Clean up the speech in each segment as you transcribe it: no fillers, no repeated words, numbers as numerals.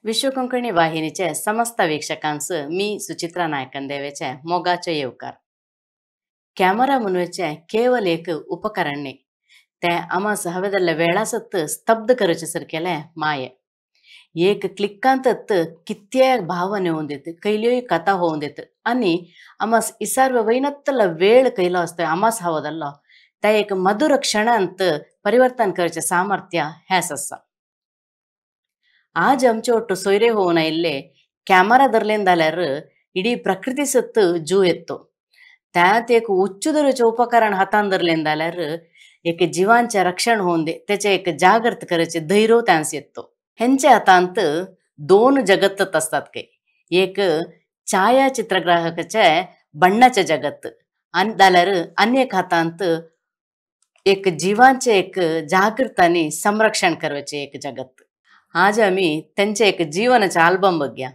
विश्व कोंकणी वाहिनीचे समस्त वीक्षकांस मी सुचित्रा नायकन देवेचे मोगाचे येवकार। कॅमेरा म्हणूचे केवल एक उपकरण न्ही, ते आमास हवेदल्ले वेळासत स्तब्ध करचे सारकेले माये। एक क्लिकांत कित्याक भावने होऊन देत, कैल्योय कथा होऊन देत आणि आमास इसारवे वैनत्तला वेळ कैलो असतो आमास हवदल्लो त्या एक मधुर क्षणांत परिवर्तन करचे सामर्थ्य हेस आसा। आज आमचे ಒಟ್ಟು ಸೊಯ್ರೆ ಹೋವನ ಇಲ್ಲೇ ಕ್ಯಾಮರಾ धरलेन जाल्यार इडी प्रकृती सत्त जू येतो। त्यात एक उच्च दर्जाचे उपकरण हातान धरलेन जाल्यार एक जीवांचे रक्षण होऊन दे, त्याचे एक जागृत करायचे धैर्य त्यांस येतो। हेंच्या हातांत दोन जगत असतात काही, एक छायाचित्रग्राहकाचे बण्णाचे जगत आणि जाल्यार अनेक हातांत एक जीवांचे एक जागृत आणि संरक्षण करवाचे एक जगत। आज आम्ही त्यांचे एक जीवनाचे आल्बम बघ्या,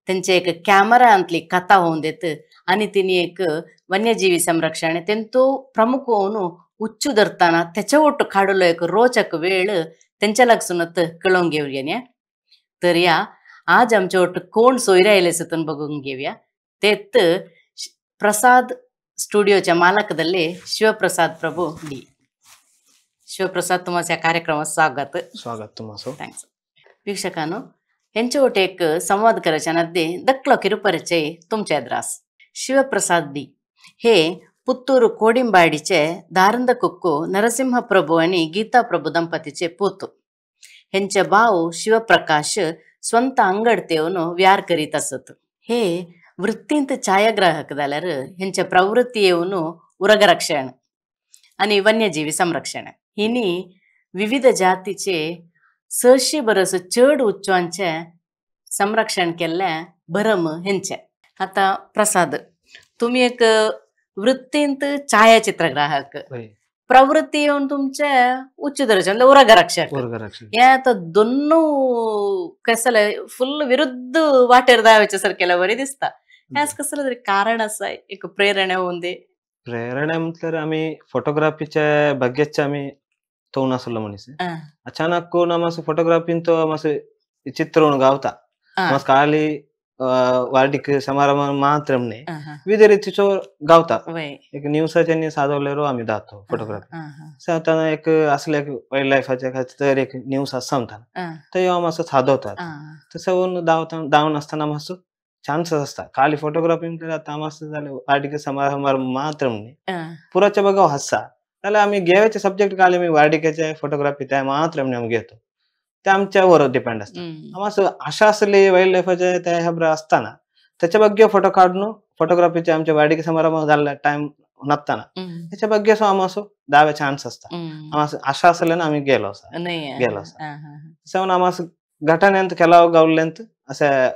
त्यांचे एक कॅमेरांतली कथा होऊन देत आणि तिने एक वन्यजीवी संरक्षण तेंतो प्रमुख होऊन उच्च धरताना त्याच्या ಒಟ್ಟು काढलो एक रोचक वेळ त्यांच्या लागसूनत कळून घेऊया न्या। तर या आज आमच्या ಒಟ್ಟು कोण सोयरे आयले सतून बघून घेऊया। तेत प्रसाद स्टुडिओच्या मालकदल्ले शिवप्रसाद प्रभू डी। शिवप्रसाद, तुमच्या कार्यक्रमात स्वागत। स्वागत तुमचं। Thanks. ವೀಕ್ಷಕನು ಹೆಂಚೋಟ एक संवाद करायच्या नद्दे दक्लो ಕಿರುಪರಿಚಯ तुमच्या ಎದುರಾಸ್। ಶಿವಪ್ರಸಾದ್ ಡಿ हे पुत्तूर कोडिंबाडीचे दारंदकुक्ಕು नरसिंह प्रभू आणि गीता प्रभू ದಂಪತಿचे पूत। हेंचे भाव शिवप्रकाश ಸ್ವಂತ ಅಂಗಡ್ತೆವನ್ನು ವ್ಯಾರ್ करीत असत। हे वृत्तींत छायाग्राहक जाल्यार हेंचे प्रवृत्तीयेवन उरगरक्षण आणि वन्यजीवी संरक्षण। हिनी विविध जातीचे 600 बरस चड उच्चांचे संरक्षण केल्ले भरम हेंचे। आता प्रसाद, तुम्ही एक वृत्तींत छायाचित्रग्राहक, प्रवृत्ती येऊन तुमचे उच्च दर्जा म्हणजे उरगरक्षक, हे आता दोन्नू कसले फुल विरुद्ध वाटेर धावायच्या सारकेला बरी दिसता। हेच कसलं तरी कारण आसा, एक प्रेरणा होऊन दे। प्रेरणा म्हटल्यार आमी फोटोग्राफीच्या बग्गेच आमी तोवन आसलो मनीस। अचानक कोण आमास फोटोग्राफीन तो आमास चित्र म्हणून गावता, आमास काली वार्डिक समारंभ मात्र न्ही, विविध रितीचो गावता। एक न्यूसाच्यानी सादवलेलो आमी दातो फोटोग्राफी। सो आतां एक असले एक वायल्ड लायफाचे खातीर तर एक न्यूज आसा म्हणटा ते आमास सादवतात। तसं धांवता धांवन आसतना मातसो चान्स आसता। खाली फोटोग्राफी म्हटल्यार आतां आमास जालें वार्डिक समारंभार मात्र न्ही, पुराच्या बगाव आसा जाल्यार आमी घेवचे सब्जेक्ट खाली आमी वार्डिकेचे फोटोग्राफी ते मात्र आमी घेतो, ते आमच्या वर डिपेंड आसता। आमास आशा आसली वायल्ड लायफाचे ते खबर आसतना त्याच्या ಬಗ್ಗೆ फोटो काडून फोटोग्राफीचे आमच्या वार्डिक समारंभ जाल्ले टायम नासतना त्याच्या ಬಗ್ಗೆ सो आमासो दावे चान्स आसता। आमास आशा आसले ना आमी गेलो आसा, गेलो आसा। सेवन आमास घटनेंत केलाव गावल्लेंत अशें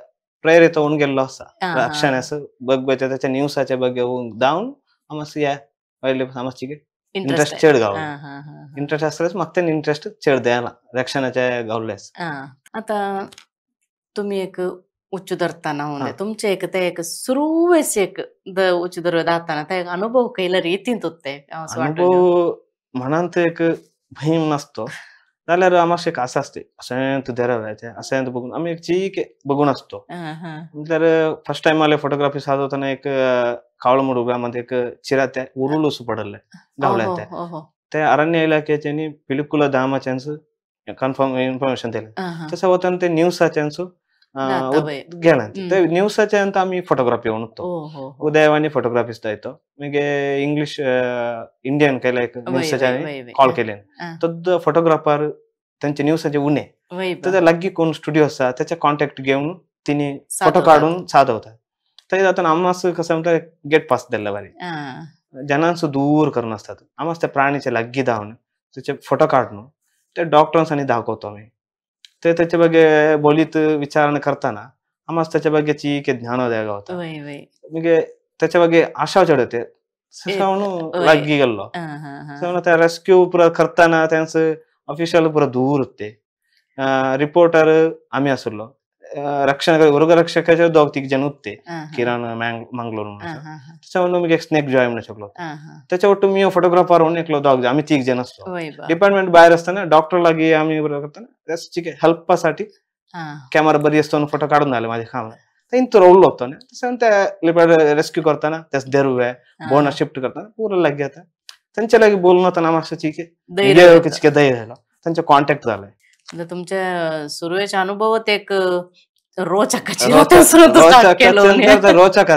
प्रेरित होऊन गेल्लो आसा। रक्षणास बगवेचे त्याच्या न्यूसाचे ಬಗ್ಗೆ होऊन धांवन आमास ह्या वायल्ड लायफ आमास इंटरेस्ट चड गावलो। इंटरेस्ट आसल्यार म्हाका तें इंटरेस्ट चड द्यायला रक्षणाचे गावलेस। आता तुम्ही एक उच्च धरताना होऊन तुमचे एक ते एक सुरुवेस एक उच्च दर दाताना ते एक अनुभव कैला रीतीन होते। अनुभव म्हणान एक भीम नसतो जाल्यार आमास एक आसा आसते अशें तूं देरावयाचें अशें बघून आमी एक चीक बघून असतो। म्हटल्यार फर्स्ट टायम आले फोटोग्राफी सादवतना एक कावळमुडू ग्रामांत एक चिराते उरुलूस पडले गावले ते ते अरण्य इलाख्याच्यानी पिलिकुला धामाच्यांच कन्फर्म इन्फॉर्मेशन दिलें। तशें वतना ते न्यूसाच्यांच गेले ते न्यूसाचे आमी फोटोग्राफी म्हणून उदयवानी फोटोग्राफी येतो मागीर इंग्लिश इंडियन केले एक न्यूसाच्यानी कॉल केले तद फोटोग्राफर त्यांचे न्यूसाचे उणे तेच्या लागीं कोण स्टुडिओ आसा त्याचे कॉन्टॅक्ट घेवन तिने फोटो काडून सादवतात। ते जाता आमास कसं म्हणटा गेट पास दिल्ले बरी जनांसो दूर करून आसतात। आमास त्या प्राणीचे लागीं धांवन त्याचे फोटो काडून ते डॉक्टरांनी दाखवतो आमी। ते त्याच्या ಬಗ್ಗೆ बोलीत विचारणा करताना आमास त्याच्या बग्गेची ज्ञानोदय गावता, मागीर त्याच्या ಬಗ್ಗೆ आशा चडते लागीं गेल्लो। त्या रेस्क्यू पुरा करताना त्यांचं ऑफिशियल पुरा दूर होते, रिपोर्टर आमी आसलो, रक्षण मृगरक्षकाचे दोग तीग जण होते किरण मंगलोर त्याच्यावर एक स्नेक जॉय म्हणू शकलो। त्याच्या ಒಟ್ಟು मी फोटोग्राफर म्हणून एकलो दोग आम्ही तीग जण असलो। डिपार्टमेंट बाहेर असताना डॉक्टर लागी आम्ही करताना हेल्पासाठी कॅमेरा बरी आसतो फोटो काढून झाले माझे काम इंतू रोवलो होतो तसं ते लिपॅड रेस्क्यू करताना त्यास देरुवे बोना शिफ्ट करताना पुरं लागी आता त्यांच्या लागी बोलणं होतं ना मागचं चिके चिके धैर्य झालं त्यांचे कॉन्टॅक्ट झालंय. तुमच्या सुरुवेच्या अनुभवात एक रोचक रोचक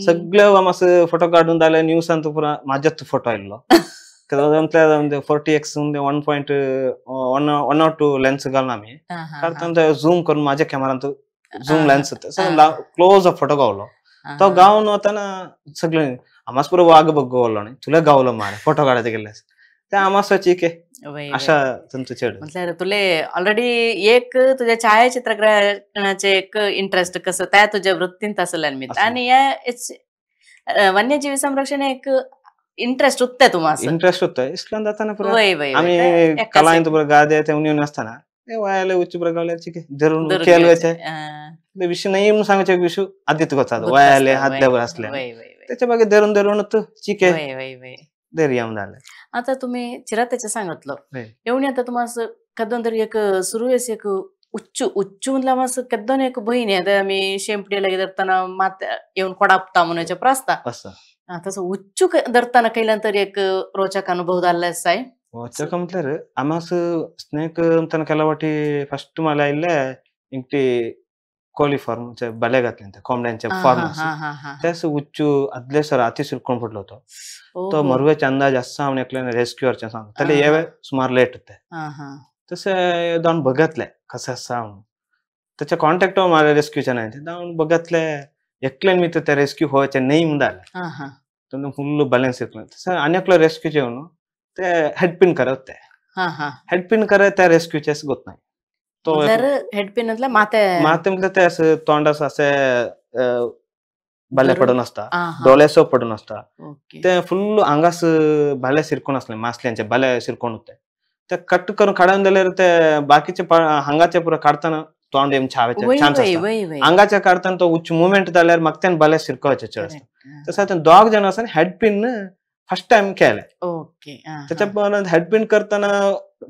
सगळे असं फोटो काढून झाले न्यूज पुरा माझ्याच फोटो आलो 40x 1.102 lens घालून आम्ही काढताना झूम करून माझ्या कॅमेरात झूम लेन्स क्लोज फोटो गावलो तो गावन होता सगळे आमास पुरो वाघ बघ गावलो नाही तुला गावलो मारे फोटो काढायचे गेले ते आमास चिके अशा तुमचं चेड म्हटल्यार तुले ऑलरेडी एक तुझ्या छायाचित्रग्रहणाचे एक इंटरेस्ट कसं त्या तुझ्या वृत्तींत असल्यान मी आणि या वन्यजीवी संरक्षण एक इंटरेस्ट उत्ते तुम्हाला इंटरेस्ट होतं इस्लाम जाताना आम्ही कलायंत पुरा गादे ते येऊन असताना वायाला उच्च प्रगावले चिके धरून केलवेचे विषय नाही म्हणून सांगायचे विषय आदित गोचा वायाले हातल्यावर असले त्याच्या मागे धरून धरून चिके झालं. आता तुम्ही चिरात्याचे सांगितलं एवढी आता तुम्हाला कदन तरी एक सुरुवेस एक उच्च उच्च म्हणला मास कदन एक बहीण आता आम्ही शेंपडी लगे धरताना मात येऊन कोडापता म्हणायचे प्रस्ता तसं उच्च धरताना केल्यानंतर एक रोचक अनुभव झाला आहे. रोचक म्हटल्यार आम्हास स्नेक म्हणताना केला वाटी फर्स्ट मला आयिल्ले इंकटी कोळी फार्म बले घातले कोंबड्यांचे फार्म त्यास उच्च आदले सर अति सिरकोण पडलो होतो तो मरवेचे अंदाज असा हांव एकल्यान रेस्क्यूअरचे सांग त्याला येवे सुमार लेट होते तशें जावन बघितले कशें आसा म्हणून त्याच्या कॉन्टॅक्ट माझ्या रेस्क्यूचे नाही जावन बघितले एकल्यान मी ते रेस्क्यू होयचे नाही म्हणून जालें फुल्ल बॅलन्स येतलें तशें आनी एकलो रेस्क्यूचे येवन ते हेडपिन करत ते हेडपिन करत त्या रेस्क्यूचे गोत नाही तो हेडपिन माते माते म्हटलं ते असं तोंडास असे बाले पडून असता डोळ्यासो पडून असता ते फुल आंगास बाले सिरकोण असले मासल्यांचे बाले सिरकोण होते ते कट करून काढून दिल्यावर ते बाकीचे हांगाचे पुरा काढताना तोंड एम छावायचे चान्स असता अंगाच्या काढताना तो उच्च मुवमेंट जाल्यार मग त्यान बाले सिरकोवायचे चड असता तसं दोग जण आसा हेडपिन फर्स्ट टाइम केले त्याच्या हेडपिन करताना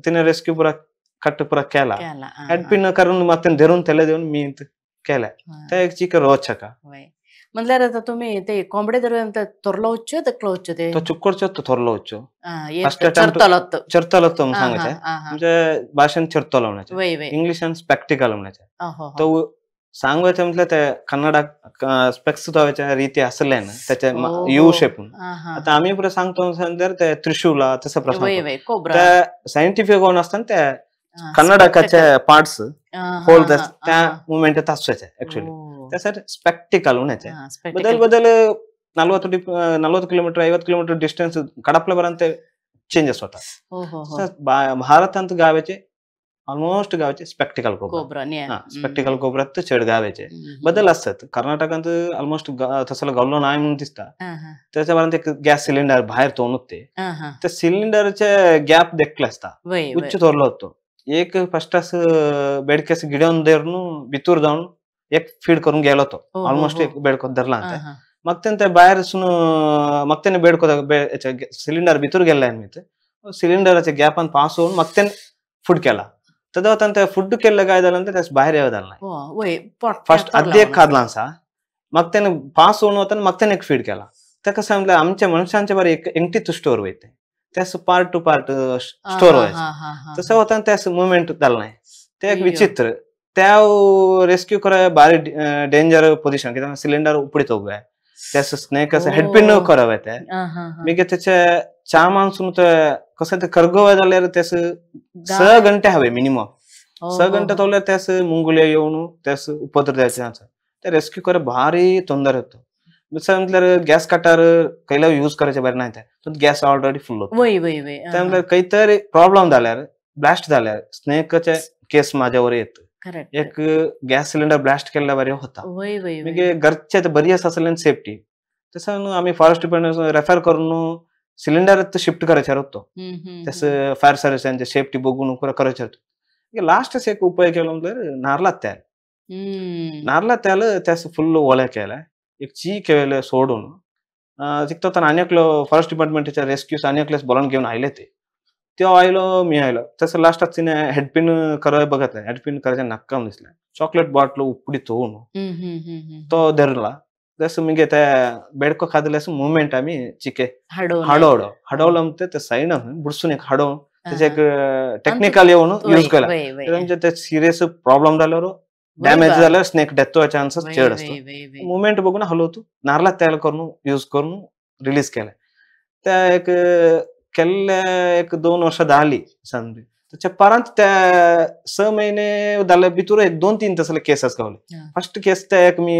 तिने रेस्क्यू पुरा कट पुरा केला हेडपिन करून मग धरून त्याला देऊन मी केला ते एक चिक रोचक म्हटल्यार आता तुम्ही ते कोंबडे धरून थोरलो उच्च तकलो उच्च ते तो चुक्कोडचो तो थोरलो उच्च चरतलो तो सांगायचे म्हणजे भाषेन चरतलो म्हणायचे इंग्लिशान स्पेक्टिकल म्हणायचे तो सांगायचे म्हटलं ते कन्नडा स्पेक्स रीती असले ना त्याच्या you shape. आता आम्ही पुढे सांगतो ते त्रिशूला तसं प्रश्न त्या सायंटिफिक होऊन असताना त्या कन्नडकाचे पार्ट्स होल त्या मुवमेंट असायचे ऍक्च्युअली त्यासाठी स्पेक्टिकल म्हणायचे. बदल बदल 40 किलोमीटर 50 किलोमीटर डिस्टन्स कडपल्यापर्यंत चेंजेस होतात. भारतांत गावाचे ऑलमोस्ट गावाचे स्पेक्टिकल कोब्रा स्पेक्टिकल कोब्रा चड गावाचे बदल असतात. कर्नाटकांत ऑलमोस्ट तसं गावलो नाही म्हणून दिसता. त्याच्यापर्यंत एक गॅस सिलेंडर बाहेर तोंड होते त्या सिलेंडरचे गॅप देखले असता उच्च थोरलो होतो. एक फर्स्ट बेडकेस गिडवून धरून भितूर जाऊन एक फीड करून गेलो तो ऑलमोस्ट एक बेडको धरला. मग ते बाहेर मग त्याने बेडको सिलेंडर भितूर गेले सिलेंडराच्या गॅपान पास होऊन मग त्याने फूड केला. तर फूड केलं काय झालं त्यास बाहेर येऊ झालं नाही. फर्स्ट आधी एक खादला असा मग त्याने पास होऊन होता मग त्याने एक फीड केला. त्या कसं म्हटलं आमच्या मनुष्यांच्या बरं एक एकटीच स्टोर होते त्यास पार्ट टू पार्ट स्टोर व्हायचं तसं होता त्यास मुवमेंट झालं नाही. ते एक विचित्र त्या रेस्क्यू कराय भारी डेंजर पोझिशन कित्याक सिलेंडर उपडीत उभे त्यास स्नेक असं हेडपिन करावे ते मागीर त्याच्या च्या माणसून कसं ते करगोवा जाल्यार त्यास 6 घंटे हवे मिनिमम 6 घंटे तोल्यार त्यास मुंगुले येवन त्यास उपद्र द्यायचे. ते रेस्क्यू कर भारी ತೊಂದರೆ होतो. दुसरं म्हटल्यार गॅस कटर कैला यूज करायचे बरे नाही ते गॅस ऑलरेडी फुल होतो. त्यामुळे काहीतरी प्रॉब्लेम झाल्यार ब्लास्ट झाल्यार स्नेकचे केस माझ्यावर येत. एक गॅस सिलेंडर ब्लास्ट केल्या बरे होता मागीर घरचे बरी आसा आसले सेफ्टी तसं आम्ही फॉरेस्ट डिपार्टमेंट रेफर करून सिलेंडर शिफ्ट करायचे होतो. तसं फायर सर्व्हिसांचे सेफ्टी बघून करायचे होतो. लास्ट एक उपाय केला म्हटल्यार नारला तेल नारला तेल त्यास फुल ओल्या केलं एक ची केले सोडून तिथं अनेक फॉरेस्ट डिपार्टमेंटच्या रेस्क्यूस अनेकलेस बोलावून घेऊन आले ते तो आयलो मी आयलो तसं लास्टाक तिने हेडपिन कराय बघितलं हेडपिन करायच्या नक्काम दिसलं चॉकलेट बॉटल उपडी तोवून तो धरला जसं मी त्या बेडको खादले मुवमेंट आम्ही चिके हडवलं हडवलं म्हणते ते साईड बुडसून एक हडवून त्याचे एक टेक्निकल येऊन यूज केला म्हणजे ते सिरियस प्रॉब्लेम झाल्यावर डॅमेज झाल्यावर स्नेक डेथ व्हायचा चान्सेस चढ असतो मुवमेंट बघून हलवतो नारला तयार करून यूज करून रिलीज केला त्या एक केल्ले एक 2 वर्ष झाली समजी त्याच्या परंत त्या 6 महिने झाले भितर एक 2-3 तसले केसेस गावले फर्स्ट केस त्या एक मी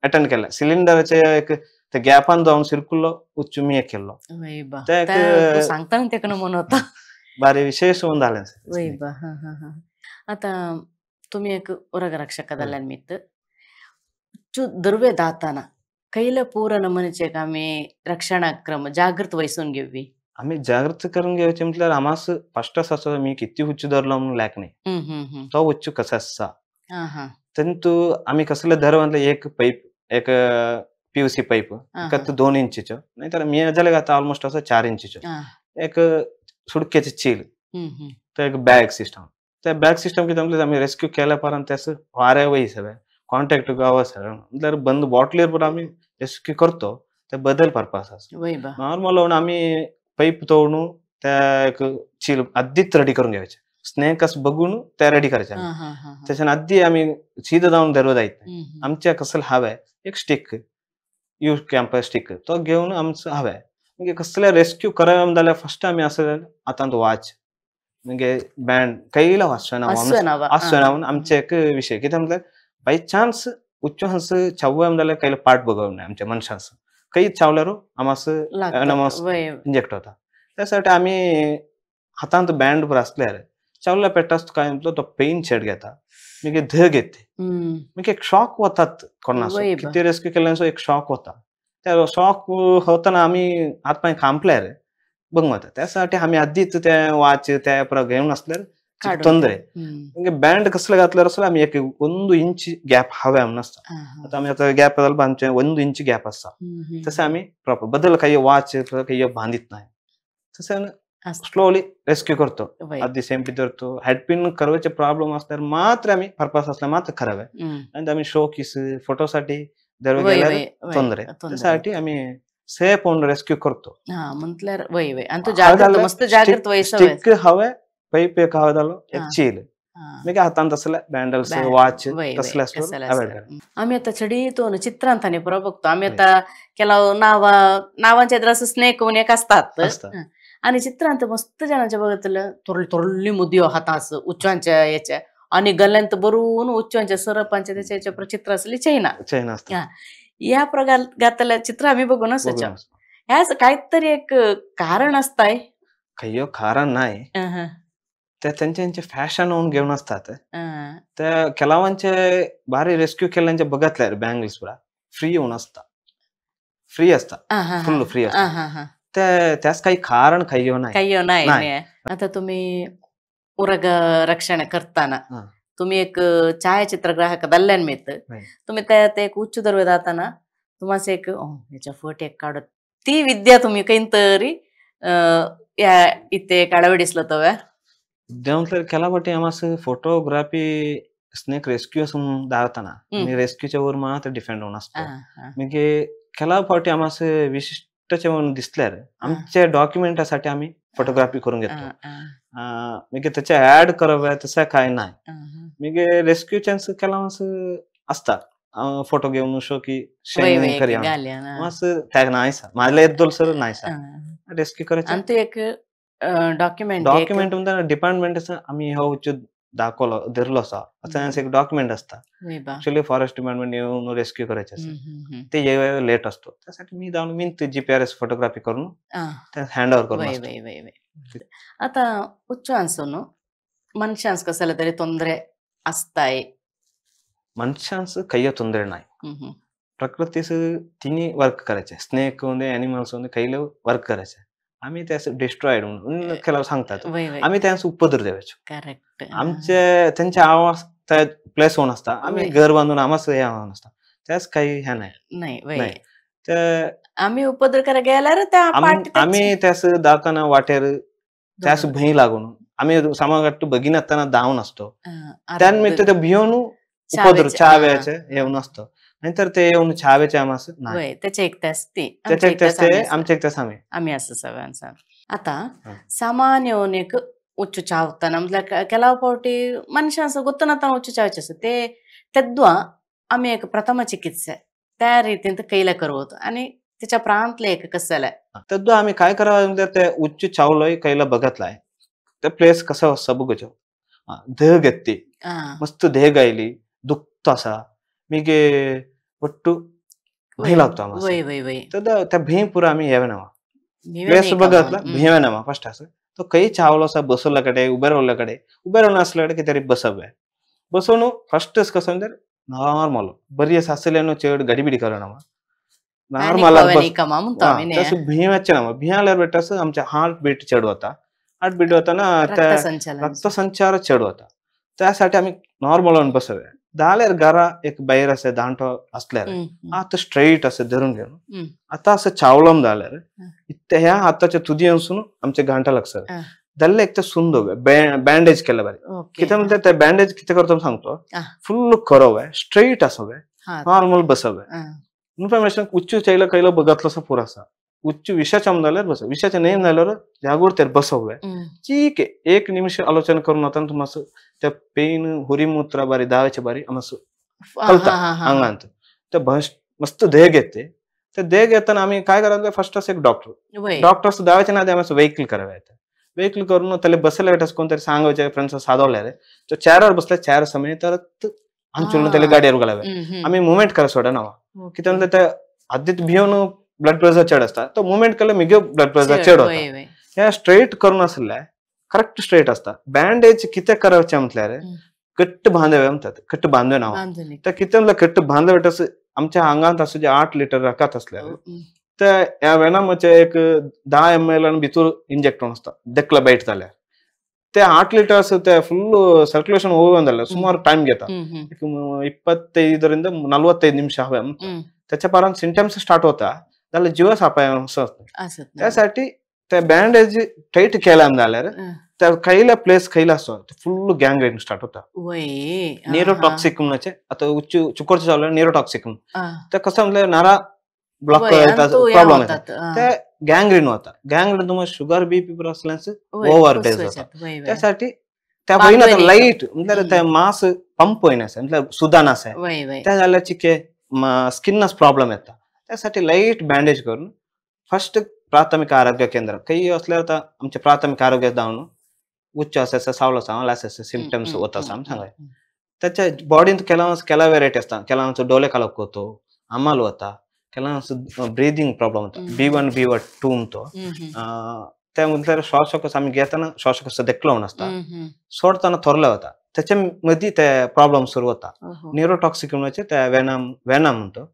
अटेंड केला सिलिंडरचे एक ते गॅपान जाऊन सिरकुल्लो उच्च मी एक केलो सांगता ते मन होता बारे विशेष होऊन झाले. आता तुम्ही एक उरगरक्षक निमित्त दुर्वे दाताना कैला पूरा नमूनेचे आम्ही रक्षणा क्रम जागृत वहिसून घेवी आम्ही जागृत करून घ्यायचे म्हटल्यावर आम्हास फर्स्ट असं मी किती उच्च धरलो म्हणून लॅक नाही तो उच्च कसा असा तंतु आम्ही कसले धर म्हटलं एक पाईप एक पीयूसी पाईप 2 इंचीचो नाही तर मी झाले आता ऑलमोस्ट असं 4 इंचीचो एक सुडकेचे चील तो एक बॅग सिस्टम त्या बॅग सिस्टम किती म्हटलं आम्ही रेस्क्यू केल्यापर्यंत त्याचं वाऱ्या वही सगळं कॉन्टॅक्ट गावा सगळं म्हटल्यावर बंद बॉटलीवर पण आम्ही रेस्क्यू करतो ते बदल पर्पस असतो नॉर्मल आम्ही पाईप तोडून त्या एक चील आधीच रेडी करून घ्यायचे स्नेक असं बघून त्या रेडी करायच्या त्याच्या आधी आम्ही सीधा जाऊन धरवत जायत नाही आमच्या कसं हवंय एक स्टिक you camp stick तो घेऊन आमचं हवंय म्हणजे कसल्या रेस्क्यू करायला झाल्या फर्स्ट आम्ही असं आता वाच म्हणजे बँड कैला वाचना आमचे एक विषय किती म्हटलं बाय चान्स उच्च हंस चावूया झाल्या कैला पाठ बघावं नाही आमच्या मनुष्यांचं काही चावल्यावर आम्हास इंजेक्ट होता त्यासाठी आम्ही हातांत बँड वर असल्यावर चावला पेटास काय म्हटलं तो पेन शेड घेता मी ध घेते मी एक शॉक होतात कोणास किती रेस्क्यू केल्यानंतर एक शॉक होता त्या शॉक होताना आम्ही हातपाय खांपल्यार बघ मग त्यासाठी आम्ही आधीच त्या वाच त्या घेऊन असल्यावर ತೊಂದರೆ म्हणजे बँड कसलं घातल्यावर असलं आम्ही एक 1 इंच गॅप हव्या म्हणून असता आता आम्ही आता गॅप आमचे 1 इंच गॅप असता तसं आम्ही प्रॉपर बदल काही वाच काही बांधित नाही तसं स्लोली रेस्क्यू करतो आधी सेम धरतो हेडपिन करवायचे प्रॉब्लेम असल्यावर मात्र आम्ही पर्पस असल्या मात्र खराब आहे आणि आम्ही शो किस फोटोसाठी ತೊಂದರೆ त्यासाठी आम्ही सेफ होऊन रेस्क्यू करतो. म्हटल्यावर वय वय आणि तो जागृत मस्त जागृत वय स्टिक हवे पाईप एक हवे झालो एक चील मी हातांत असले बँडल्स वॉच तसले असले. आम्ही आता छडी तो चित्रांताने पुरा बघतो आम्ही आता केला नावा नावांच्या असं स्नेक म्हणून एक असतात आणि चित्रांत मस्त जणांच्या बघितलं थोडली थोडली मुदी हातास उच्चांच्या याच्या आणि गल्ल्यांत बरून उच्चांच्या सरपांच्या त्याच्या याच्या चित्र असली चैना चैना असतात या प्रकार घातल्या चित्र आम्ही बघून असायच्या. ह्याच काहीतरी एक कारण असताय काही कारण नाही त्या त्यांच्या फॅशन होऊन घेऊन असतात. त्या केलावांचे भारी रेस्क्यू केल्यांचे बघितल्या बँगल्स पुरा फ्री होऊन असतात फ्री असतात फुल फ्री असतात त्यास काही कारण काही नाही नाही. आता तुम्ही उरग रक्षण करताना तुम्ही एक छायाचित्रग्राहक दल्ल्यान मिळत तुम्ही त्यात एक उच्च दरवे जाताना तुम्हाला एक याच्या फोटो एक काढत ती विद्या तुम्ही काहीतरी या इथे काढावे तव्या केला आम्हाला फोटोग्राफी स्नेक रेस्क्यू असं दावताना मी रेस्क्यूच्या वर मात्र डिपेंड होऊन असतो म्हणजे केला फावटी आम्हाला विशिष्ट म्हणून दिसल्यार आमच्या डॉक्युमेंटासाठी आम्ही फोटोग्राफी करून घेतो. म्हणजे त्याच्या ऍड कराव्या तसं काय नाही म्हणजे रेस्क्यू चान्स केला असतात फोटो घेऊन शो की असं नाही सर माझ्या येत सर नाही सर रेस्क्यू करायचं एक डॉक्युमेंट डॉक्युमेंट डिपार्टमेंट आम्ही हो उच्च दाखवलं धरलो असा असं एक डॉक्युमेंट असता ऍक्च्युअली फॉरेस्ट डिपार्टमेंट येऊन रेस्क्यू करायचे असते ते लेट असतो त्यासाठी मी जाऊन मी जीपीआरएस फोटोग्राफी करून हँड ओव्हर करून. आता उच्च अನ್सोन मनुष्यांस कसला तरी ತೊಂದರೆ असताय मनुष्यांस काही ತೊಂದರೆ नाही प्रकृतीस तिन्ही वर्क करायचे स्नेक होते अॅनिमल्स होते काही वर्क करायचे आम्ही त्यास डिस्ट्रॉइड म्हणून केला सांगतात आम्ही त्यांचा उपद्र द्यायचो. करेक्ट आमचे त्यांच्या आवाज त्या प्लेस होऊन असता आम्ही घर बांधून आम्हाला हे होऊन असता त्यास काही ह्या नाही नाही आम्ही उपद्र करायला गेला आम्ही त्यास दाताना वाटेर त्यास भंय लागून आम्ही सामागट्टू बघिनातना धावून असतो त्या निमित्त ते भिवून उपद्र चाव्याचे येऊन असतो नाहीतर ते येऊन छावेचे आम्हास नाही. त्याचे एक तास ते त्याचे एक तास ते आमचे एक तास आम्ही आम्ही असं सगळ्यांचा. आता सामान्य एक उच्च चावताना म्हटल्यार ಕೆಲವು पावटी ಮನುಷ್ಯ ಗೊತ್ತನತನ ಉಚ್ಚು ಚಾವचे ते तेद्वा आम्ही एक प्रथम चिकित्सा त्या रीतीन कैला करवत आणि त्याच्या प्रांतले एक कसं झालंय तेद्वा आम्ही काय करावं म्हणजे ते उच्च चावलोय कैला बघतलाय ते प्लेस कसं असं बघूचो देह घेतली मस्त देह गायली दुखत असा मीगे ಒಟ್ಟು भय लागतो आम्हाला तर त्या भीम पुरा आम्ही यावे नावा प्लेस बघतला भीमे नावा फर्स्ट असं तो काही चावलो असा बसवल्याकडे उभे राहिल्याकडे उभे राहून असल्याकडे कितीतरी बसवे बसवून फर्स्ट कसं म्हणजे नॉर्मल बरी असलेनो चेड गडीबिडी करणं नॉर्मल तसं भीमाचे नाव भियाल्यावर बेटास आमच्या हार्ट बीट चढ होता हार्ट बीट होता ना त्या रक्तसंचार चढ होता त्यासाठी आम्ही नॉर्मल बसवे दाल्यार घरा एक बैर असे दांटो असल्यार आता स्ट्रेट असे धरून घेऊन आता असं चावलम जाल्यार इत्ते ह्या हाताच्या तुदी असून आमच्या घांटा लागसर दल्ले एक तर सुंदर बँडेज केलं बरे किती म्हणते त्या बँडेज किती करतो सांगतो फुल करव आहे स्ट्रेट असावे नॉर्मल बसवे इन्फॉर्मेशन उच्च चैला कैला बघतलं असं पुरासा उच्च विषाच्या झाल्यावर बस विषाच्या नेम झाल्यावर जागृत बसवे ठीक आहे एक निमिष आलोचना करून आता तुम्हाला त्या पेन हुरीमूत्र बारी दाव्याच्या बारी आम्हाला कळता अंगांत त्या मस्त देह घेते त्या देह घेताना आम्ही काय करायचं फर्स्ट असं एक डॉक्टर डॉक्टर दाव्याच्या नादी आम्हाला व्हेकल करावं व्हेकल करून त्याला बसायला कोणतरी सांगायचे फ्रेंड्स साधवल्या रे तो चेअरवर बसल्या चेअर समय तर आमच्या त्याला गाडीवर घालावे आम्ही मुवमेंट करा सोडा नावा की त्यांना त्या आधीच भिवून ब्लड प्रेशर चढ असता तो मुवमेंट केलं मिगे ब्लड प्रेशर चढ होता ह्या स्ट्रेट करून असल्या करेक्ट स्ट्रेट असता बँडेज किती करायचे म्हटल्यार कट्ट बांधवे म्हणतात कट्ट बांधवे नाव तर किती म्हणलं कट्ट बांधवे तसं आमच्या अंगात असं जे 8 लिटर रकात असल्या तर या वेनामाचे एक 10 ml आणि भितर इंजेक्ट होऊन असता देखला बाईट झाल्या ते 8 लिटर असं ते फुल सर्क्युलेशन होऊन झालं सुमार टाइम घेता 25 ರಿಂದ 45 निमिष हवे त्याच्या पारान सिम्टम्स स्टार्ट होता त्याला जीवच अपाय असत त्यासाठी त्या बँडेज टाईट केला झाल्यार त्या कैला प्लेस कैला असतो फुल गँग्रीन स्टार्ट होता न्यूरोटॉक्सिक म्हणजे आता उच्च चुकरचं चालू न्यूरोटॉक्सिक ते कसं म्हणलं नारा ब्लॉक प्रॉब्लेम येतात ते गँग्रीन होता गँग्रीन तुम्हाला शुगर बीपी असल्यास ओव्हर डेज होता त्यासाठी त्या होईना लाईट म्हणजे त्या मास पंप होईना म्हणजे सुदान असे त्या झाल्या चिके स्किनच प्रॉब्लेम येतात त्यासाठी लाईट बँडेज करून फर्स्ट प्राथमिक आरोग्य केंद्र काही असल्यावर तर आमच्या प्राथमिक आरोग्य धावून उच्च असायचं सावलं सावलं असायचं सिम्टम्स होत असं आम्ही सांगाय त्याच्या बॉडीत केला व्हेरायटी असतात केला डोळे कालक होतो आम्हाला होता केला ब्रीदिंग प्रॉब्लेम होता B1 B2 म्हणतो त्या म्हटल्यावर श्वासोकोस आम्ही घेताना श्वासोकोस देखलं असता सोडताना थोरला होता त्याच्यामध्ये त्या प्रॉब्लेम सुरू होता न्यूरोटॉक्सिक म्हणजे त्या वेनम वेनम म्हणतो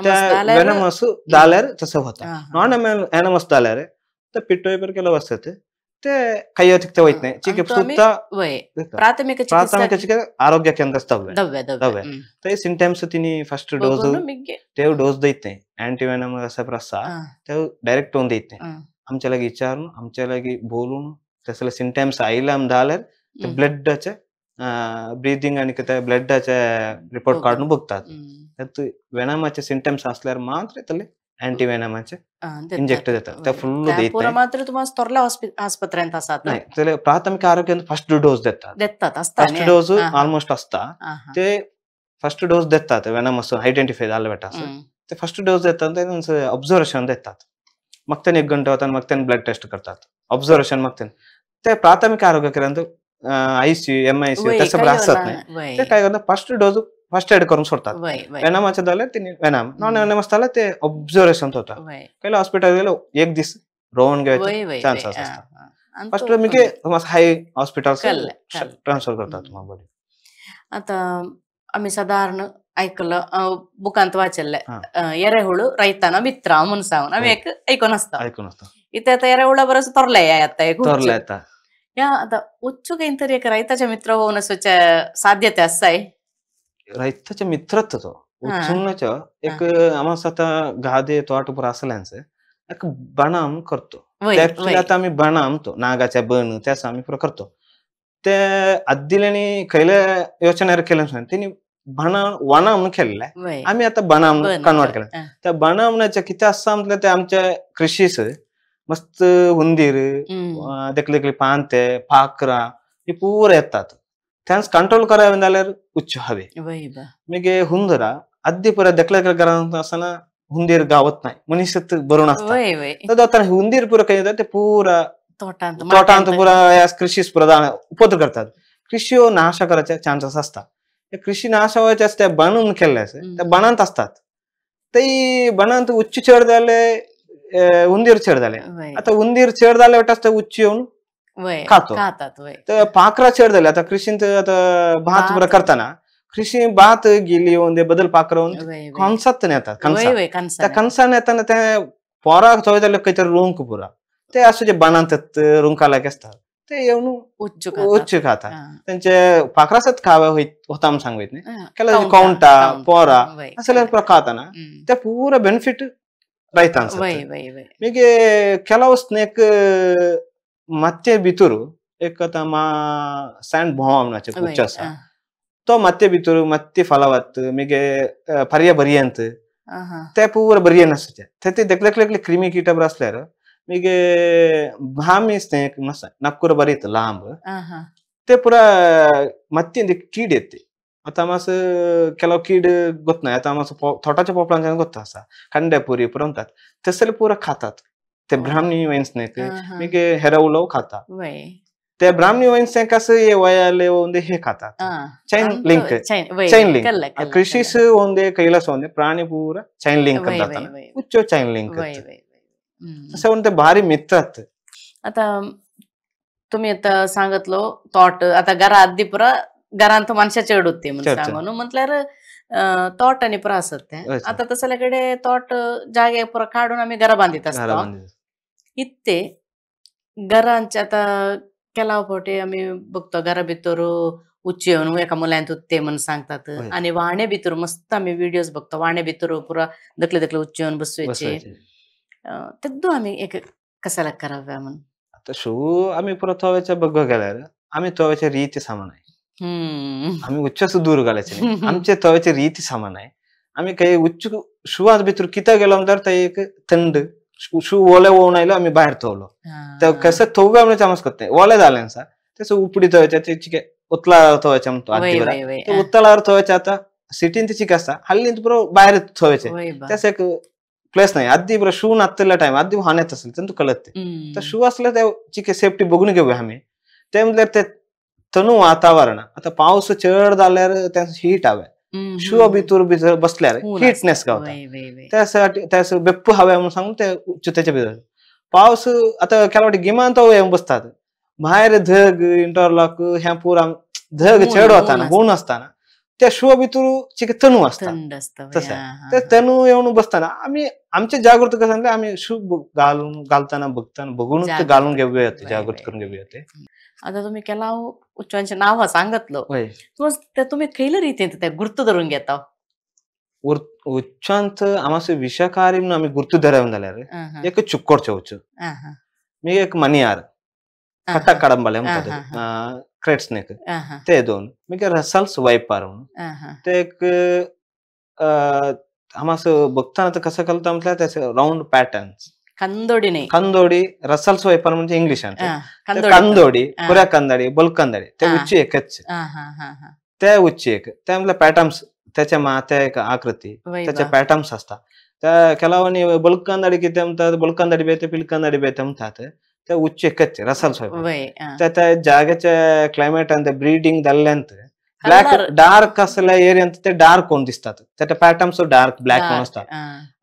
त्या वेनम झाल्यार तसं होता नॉन एनमस झाल्यार तर पिट्टोयपर केलं बसते ते काही अतिरिक्त होत नाही ठीक आहे सुद्धा प्राथमिक प्राथमिक आरोग्य केंद्र दव्य ते सिम्टम्स तिने फर्स्ट डोस ते डोस देत नाही अँटीवेनम असं प्रसा ते डायरेक्ट होऊन देत नाही आमच्या लागी विचारून आमच्या लागी बोलून तसले सिम्टम्स आयला झाल्यार ते ब्लडचे ब्रीदिंग आणि त्या ब्लडाचे रिपोर्ट काढून बघतात त्यात वेनमाचे सिम्टम्स असल्यावर मात्र त्याला अँटी वेनमाचे इंजेक्ट देतात त्या फुल देत नाही मात्र तुम्हाला तोरला आस्पत्र्यांत असतात नाही त्याला प्राथमिक आरोग्य फर्स्ट डोस देतात देतात असता फर्स्ट डोस ऑलमोस्ट असता ते फर्स्ट डोस देतात वेनम आयडेंटिफाय झालं बेटा असं ते फर्स्ट डोस देतात त्यांचं ऑब्झर्वेशन देतात मग त्यांनी 1 घंटा होता मग त्यांनी ब्लड टेस्ट करतात ऑब्झर्वेशन मग त्यांनी ते प्राथमिक आरोग्य केंद्र आयसीयू एमआयसीयू तसं असत नाही ते काय करतात फर्स्ट डोस फर्स्ट एड करून सोडतात वेनमाचे झाले ते वेनम नॉन वेनमस झालं ते ऑब्झर्वेशन होतं पहिलं हॉस्पिटल गेलो एक दिवस रोवून घ्यायचे चान्स असतात फर्स्ट मी हाय हॉस्पिटल ट्रान्सफर करतात तुम्हाला. आता आम्ही साधारण ऐकलं बुकांत वाचले एरेहुಳು ರೈತನ ಮಿತ್ರ म्हणून सांगून आम्ही ऐकून असतो ऐकून असतो इथे आता एरेहुळा बरंच तरलंय आता एक तरलंय आता या आता उच्चू काहीतरी एक रैताच्या मित्र होऊन साध्यते असं रैताच्या मित्रत्व तो उच्चुंगनाच्या एक आम्हाला आता गादे तोट पुरा असल्याचं एक बनाम करतो ते आता आम्ही बणा म्हणतो नागाच्या बण त्याचा आम्ही पुरा करतो. ते आदिल्याने खयले योजना केलं त्यांनी बणा वणा म्हणून केलेला आहे, आम्ही आता बणा म्हणून कन्वर्ट केलं. त्या बणा म्हणायच्या किती असं म्हटलं ते आमच्या कृषीच मस्त हुंदीर देखले देखले पानते पाकरा हे पुरा येतात, त्यांस कंट्रोल करावे जाल्यार उच्च हवे. मगे हुंदरा अद्दी पुरा देखले घरांत असताना हुंदीर गावत नाही, मनीस बरोवन असतात. तर हुंदीर पुरा काही ते पुरा तोटांत पुरा कृषी प्रधान उपद्र करतात, कृषी नाश करायचे चान्सेस असतात. कृषी नाश व्हायचे त्या बनून केले त्या बनांत असतात, ते बनांत उच्च चढ झाले उंदीर चढ झाले. आता उंदीर चढ झाले वाटत उच्च येऊन खातो. तर पाखरा चढ झाले आता कृषींत आता भात पुरा करताना कृषी भात गेली ಒಂದೇ बदल पाखरा कणसात नेतात, त्या कणसा नेताना त्या पोरा थंय काहीतरी रोंक पुरा ते असं जे बनांत रुंकाला असतात ते येऊन उच्च खातात. त्यांचे पाखरासत खावे होता म्हणून सांगू येत नाही, कौंटा पोरा असं खाताना त्या पुरा बेनिफिट रैतांस. मगे ಕೆಲವು स्नेक मातये भितर एक आतां मा सँड भोंव म्हणचे उच्च आसा तो मातये भितर मातये फलावत मगे पर्या बरियंत ते पुरा बरियन आसचे ते देखले देखले क्रिमी कीट आसल्यार मगे भामी स्नेक मस्त नक्कुर बरीत लांब ते पुरा मातयेन कीड येते. आता मास ಕೆಲವು कीड ಗೊತ್ತ नाही, आता मास थोटाच्या पोपळांच्यान ಗೊತ್ತ आसा कंड्यापुरी पुरा म्हणतात तसले पुरा खातात ते ब्राह्मणी वाईन स्नेक. मगे हेरवलो खाता ते ब्राह्मणी वाईन स्नेक असं वयाले ಒಂದೇ हे खातात. चैन लिंक, चैन लिंक कृषीस ಒಂದೇ कैलास ಒಂದೇ प्राणी पूरा चैन लिंक जाता उच्च चैन लिंक तसं म्हणते भारी मित्रात. आता तुम्ही आता सांगितलं तोट आता घरा आधी पुरा घरांत माणसा चढ होते म्हणून सांगून म्हटल्यार तोट आणि पुरा असत ते. आता तसल्याकडे तोट जागे पुरा काढून आम्ही घरा बांधित असतो. इत्ते घरांचे आता केलाव फावटी आम्ही बघतो घरा भितर उच्च येवन एका मुलांत उत्ते म्हणून सांगतात आणि वाणे भितर मस्त आम्ही व्हिडिओज बघतो, वाणे भितर पुरा दखले दखले उच्च येवन बसवायचे. तेद्दू आम्ही एक कसाला कराव्या म्हणून आता शू आम्ही पुरा थोव्याच्या बघ गेल्यार आम्ही थोव्याच्या रीती सामान आहे, आम्ही उच्च दूर घालायचे नाही, आमचे थोव्याचे रीती सामान आहे. आम्ही काही उच्च शुवात भितर किती गेलो तर ते एक थंड शू ओले होऊन आलो आम्ही बाहेर थवलो तर कसं थोव्या म्हणजे आमच करत नाही ओले झाले सा तसं उपडी थोव्याच्या ते उतला थोव्याच्या म्हणतो आधी उत्तलावर थोव्याच्या. आता सिटीन ते चिक असता हल्ली पुरो बाहेर थोव्याचे त्यास एक प्लेस नाही. आधी बरं शू नातल्या टाइम आधी हाण्यात असेल तर कळत ते तर शू असलं त्या चिके सेफ्टी बघून घेऊया आम्ही. ते म्हटल्यार ते तणू वातावरण आता पाऊस चढ झाल्यार त्या हीट हव्या शू भितर भितर बसल्यार हीटनेस गावता त्यासाठी त्यास बेप्पू हव्या म्हणून सांगून ते त्याच्या भितर पाऊस आता ಕೆಲवाटी गिमान तो येऊन बसतात बाहेर धग इंटरलॉक ह्या पुरा धग चढ होताना ऊन असताना त्या शू भितर चिके तणू असतात तसं ते तणू येऊन बसताना आम्ही आमचे जागृत कसं आम्ही शू घालून घालताना बघताना बघून ते घालून घेऊया होते, जागृत करून घेऊया होते. आता तुम्ही केलाव उच्चांचे नाव सांगितलं तुम्ही खयले रीतीन त्या गुर्त धरून घेता? उच्चांत आम्हाला विषाकारी म्हणून आम्ही गुर्त धरावे जाल्यार एक चुक्कोडचे उच्च मी एक मनियार कट्टा कडंबाले म्हणतात क्रेट स्नेक ते दोन मी रसल्स वायपार म्हणून ते एक आम्हाला बघताना तर कसं कळतं म्हटलं त्याचे राऊंड पॅटर्न कंदोडी नाही कंदोडी रसल्स वायपार म्हणजे इंग्लिश कंदोडी कुऱ्या कंदाडी बलकंदाडी ते उच्च एकच त्या उच्च एक त्यामधले पॅटर्न्स त्याच्या मात्या एक आकृती त्याच्या पॅटर्न्स असतात. त्या ಕೆಲವनी बलकंदाडी किती म्हणतात बलकंदाडी बेते पिलकंदाडी बेते म्हणतात त्या उच्च एकच रसल्स वायपार त्या त्या जागेच्या क्लायमेट आणि ब्रीडिंग जाल्ल्यांत ब्लॅक डार्क असल्या एरियांत ते डार्क कोण दिसतात त्या पॅटर्न्स डार्क ब्लॅक कोण असतात.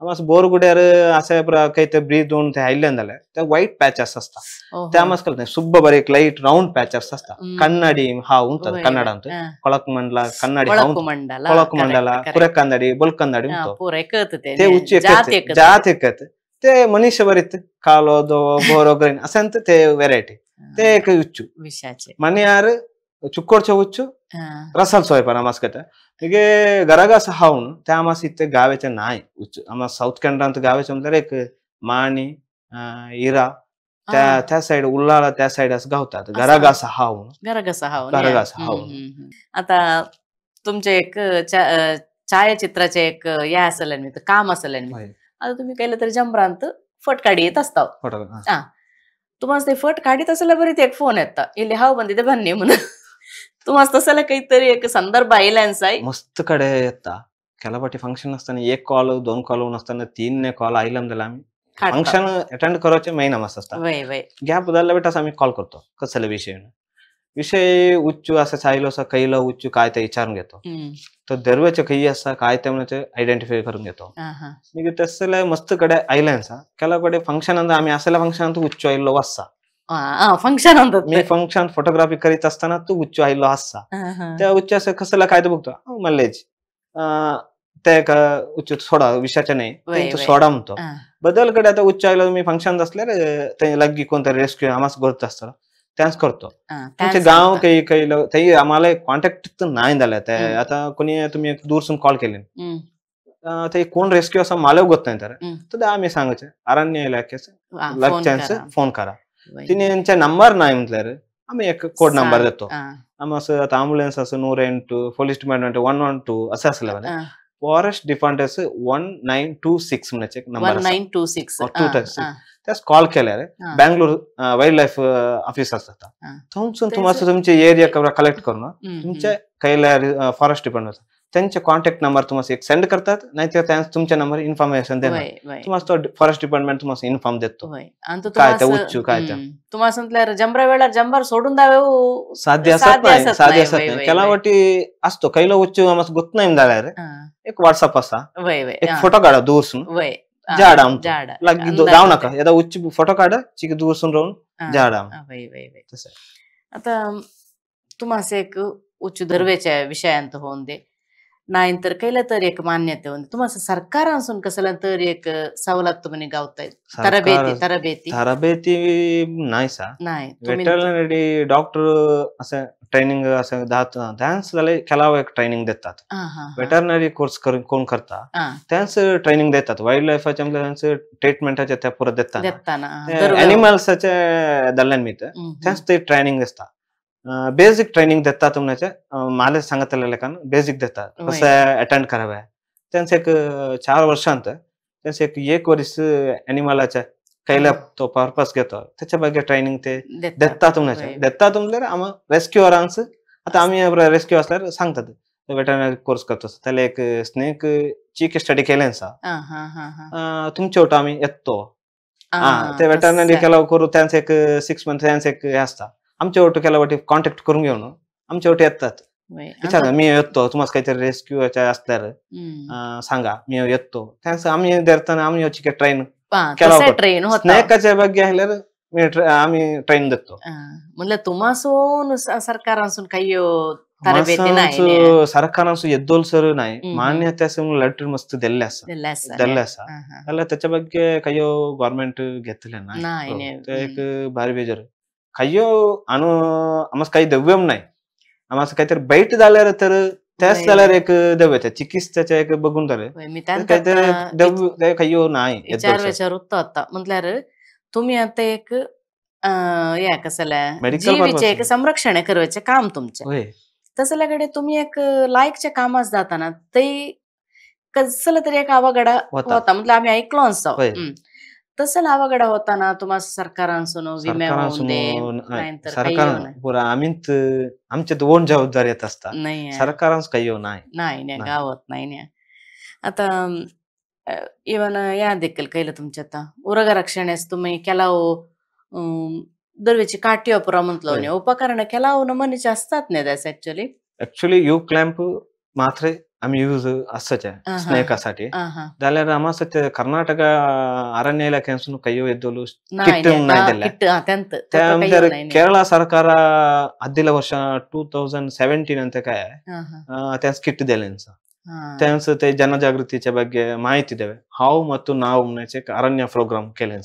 आमस बोरगुड्यार असे काही ते ब्रीद दोन ते आयल्यान जाल्यार ते व्हाईट पॅचेस असतात ते आमस कळत सुब्ब बरे एक लाईट राऊंड पॅचेस असतात. कन्नडी हा म्हणतात कन्नड म्हणतो ಕೊಳಕು ಮಂಡಲ ಕನ್ನಡಿ ಕೊಳಕು ಮಂಡಲ ಕುರೆಕಂದಡಿ ಬಲ್ಕಂದಡಿ ते उच्च जात एकत ते मनुष्य बरीत कालो दो बोरो ग्रीन असं ते व्हेरायटी ते एक उच्च मनियार चुक्कोडचे उच्च रसल सोयपार आमास कटा ಹೀಗೆ ಗರಗಸ ಹಾವುನು ते आमास इथे गावेचे नाही उच्च आम्हा साऊथ कॅनडांत गावेचे म्हटल्यार एक माणी इरा त्या त्या साइड उल्लाळा त्या साइड असं गावतात गरागास हाव गरागास हाव गरागास हाव. आता तुमचे एक छायाचित्राचे एक या असेल काम असेल, आता तुम्ही केलं तर जंबरांत फट काढी येत असता, तुम्हाला ते फट काढीत असेल बरी एक फोन येता इल्ली हाव बंदिದೆ ಬನ್ನಿ म्हणून, तुम्हाला तसला काहीतरी एक संदर्भ आयलांच आहे. मस्त कडे येता ಕೆಲವಾಟಿ फंक्शन असताना एक कॉल दोन कॉल नसताना तीन कॉल आयला जाल्यार आमी फंक्शन अटेंड करचे मेन आमस आसता. गॅप जाल्यार बेट आमी कॉल करतो कसले विषय विषय उच्च असा चायलो असा कैलो उच्च काय ते विचारून घेतो, तो दरवेचे खंय आसा काय ते म्हणून आयडेंटिफाय करून घेतो. मागीर तसले मस्त कडे आयले आसा केला कडे फंक्शन आमी असल्या फंक्शनांत उच्च आयिल्लो आसा, फंक्शन मी फंक्शन फोटोग्राफी करीत असताना तू उच्च आयिल्लो आसा, त्या उच्च असा कसला काय ते बघतो मल्लेज ते उच्च सोडा विषयाचे नाही सोडा म्हणतो बदल कडे. आता उच्च आयलो मी फंक्शन असल्यार ते लागीं कोण तरी रेस्क्यू आमास करता आसतलो त्याच करतो. तुमचे गांव काही काही ते आम्हाला कॉन्टॅक्ट नाही जाले ते आता कोणी तुम्ही दूरसून कॉल केले ते कोण रेस्क्यू असा मला गोत नाही तर आम्ही सांगचे अरण्य इलाख्याचे लागच्यान्स फोन करा, तिने नंबर नाही म्हटल्यार आम्ही एक कोड नंबर देतो. आम असं आता अँब्युलन्स असं 108 पोलीस डिपार्टमेंट 112 असं असलं, फॉरेस्ट डिपार्टमेंट 1926 म्हणून एक नंबर 1926 त्यास कॉल केल्यार बँगलोर वाईल्ड लाईफ ऑफिस असतात थंयसून तुम्हाला तुमचे एरिया कलेक्ट करून तुमच्या कैला फॉरेस्ट डिपार्टमेंट त्यांचे कॉन्टॅक्ट नंबर तुम्हाला एक सेंड करतात, नाही तर तुमच्या नंबर इन्फॉर्मेशन देणार तुम्हाला तो फॉरेस्ट डिपार्टमेंट तुम्हाला इन्फॉर्म देतो काय ते उच्च काय ते तुम्हाला जंबरा वेळार जंबर सोडून दावे साध्य असत नाही, साध्य असत नाही. केलावटी असतो कैला उच्च आम्हाला गोत नाही जाल्यार एक व्हॉट्सअप असा एक फोटो काढा दूरसून जाडा लागीं जावं नाका येदा उच्च फोटो काढा चिक दूरसून राहून जाडा. आता तुम्हाला एक उच्च दर्वेच्या विषयांत होऊन दे नाही तर कैला तर एक मान्यते होऊन तुम्हाला सरकारांसून कसला तर एक सवलत तुम्ही गावताय तरबेती तरबेती तरबेती नाही सा नाही वेटरनरी डॉक्टर असं ट्रेनिंग असं डान्स जाल्यार केलाव एक ट्रेनिंग देतात, वेटरनरी कोर्स कोण करता त्यांच ट्रेनिंग देतात, वाईल्ड लाईफाचे त्यांचे ट्रीटमेंटाचे त्या पुरत देतात, एनिमल्साचे दल्ल्यान मी त्यांच ते ट्रेनिंग दिसता, बेसिक ट्रेनिंग देतात तुमचे मला सांगतले कारण बेसिक देतात कसं अटेंड करावे त्यांचे एक 4 वर्षांत त्यांचे एक एक वर्ष एनिमलाच्या कैला तो पर्पस घेतो त्याच्या ಬಗ್ಗೆ ट्रेनिंग ते देतात तुमचे देतात तुमले आम रेस्क्यूअरांस. आता आम्ही रेस्क्यू असल्यार सांगतात वेटरनरी कोर्स करतो त्याला एक स्नेक चीक स्टडी केले तुमचे वटा आम्ही येतो ते वेटरनरी केला करू त्यांचे एक 6 मंथ त्यांचे एक हे असता आमच्या वटू केला वाटी कॉन्टॅक्ट करून घेऊन आमच्या वटे येतात विचार मी येतो तुम्हाला काहीतरी रेस्क्यू असल्यार सांगा मी येतो त्यांचं आम्ही धरताना आम्ही ट्रेन ट्रेन स्नेकाच्या ಬಗ್ಗೆ आल्यार आम्ही ट्रेन देतो. म्हणजे तुम्हासून सरकारांसून काही तरबेती नाही सरकारांसून येद्दोल सर नाही मान्यते लेटर मस्त दिल्ले आसा दिल्ले आसा जाल्यार त्याच्या ಬಗ್ಗೆ काही गव्हर्नमेंट घेतले नाही ते एक भारी बेजर खय्यो अनु आमस काही दव्यम नाही आमस काहीतरी बैट जाल्यार तर त्याच जाल्यार एक दव्य चिकित्सेचे एक बघून जाले काहीतरी दव्य खय्यो नाही विचार विचार उत्तो आता म्हटल्यार तुम्ही आता एक या कसला जीवीचे एक संरक्षण करवायचे काम तुमचे तसल्या कडे तुम्ही एक लायकच्या कामास जाताना ते कसलं तरी एक अवघडा होता म्हटलं आम्ही ऐकलो असतो तसं अवघड होताना तुम्हाला सरकारांसून विमे होऊन दे सरकार पुरा आम्ही आमचे दोन जबाबदारी येत असतात सरकारांस काही नाही नाही गावत नाही. आता इवन या देखील कैलं तुमच्या आता उरग रक्षणेस तुम्ही केलाव दरवेची काठी वापरा म्हटलं उपकरण केलाव नमनीचे असतात नाही that's actually actually you clamp मात्र आम्ही यूज असच स्नेकासाठी जाल्यार आमास कर्नाटक अरण्य इलाख्यासून ಕೈಯೋ ಎದ್ದೋಲು ಕಿಟ್ नाही दिले. केरळ सरकार आदल्या वर्ष 2017 ಅಂತ काय त्यास किट दिले त्यांचं ते जनजागृतीच्या ಬಗ್ಗೆ माहिती देवे हाव ಮತ್ತು ನಾವು अरण्य प्रोग्राम केले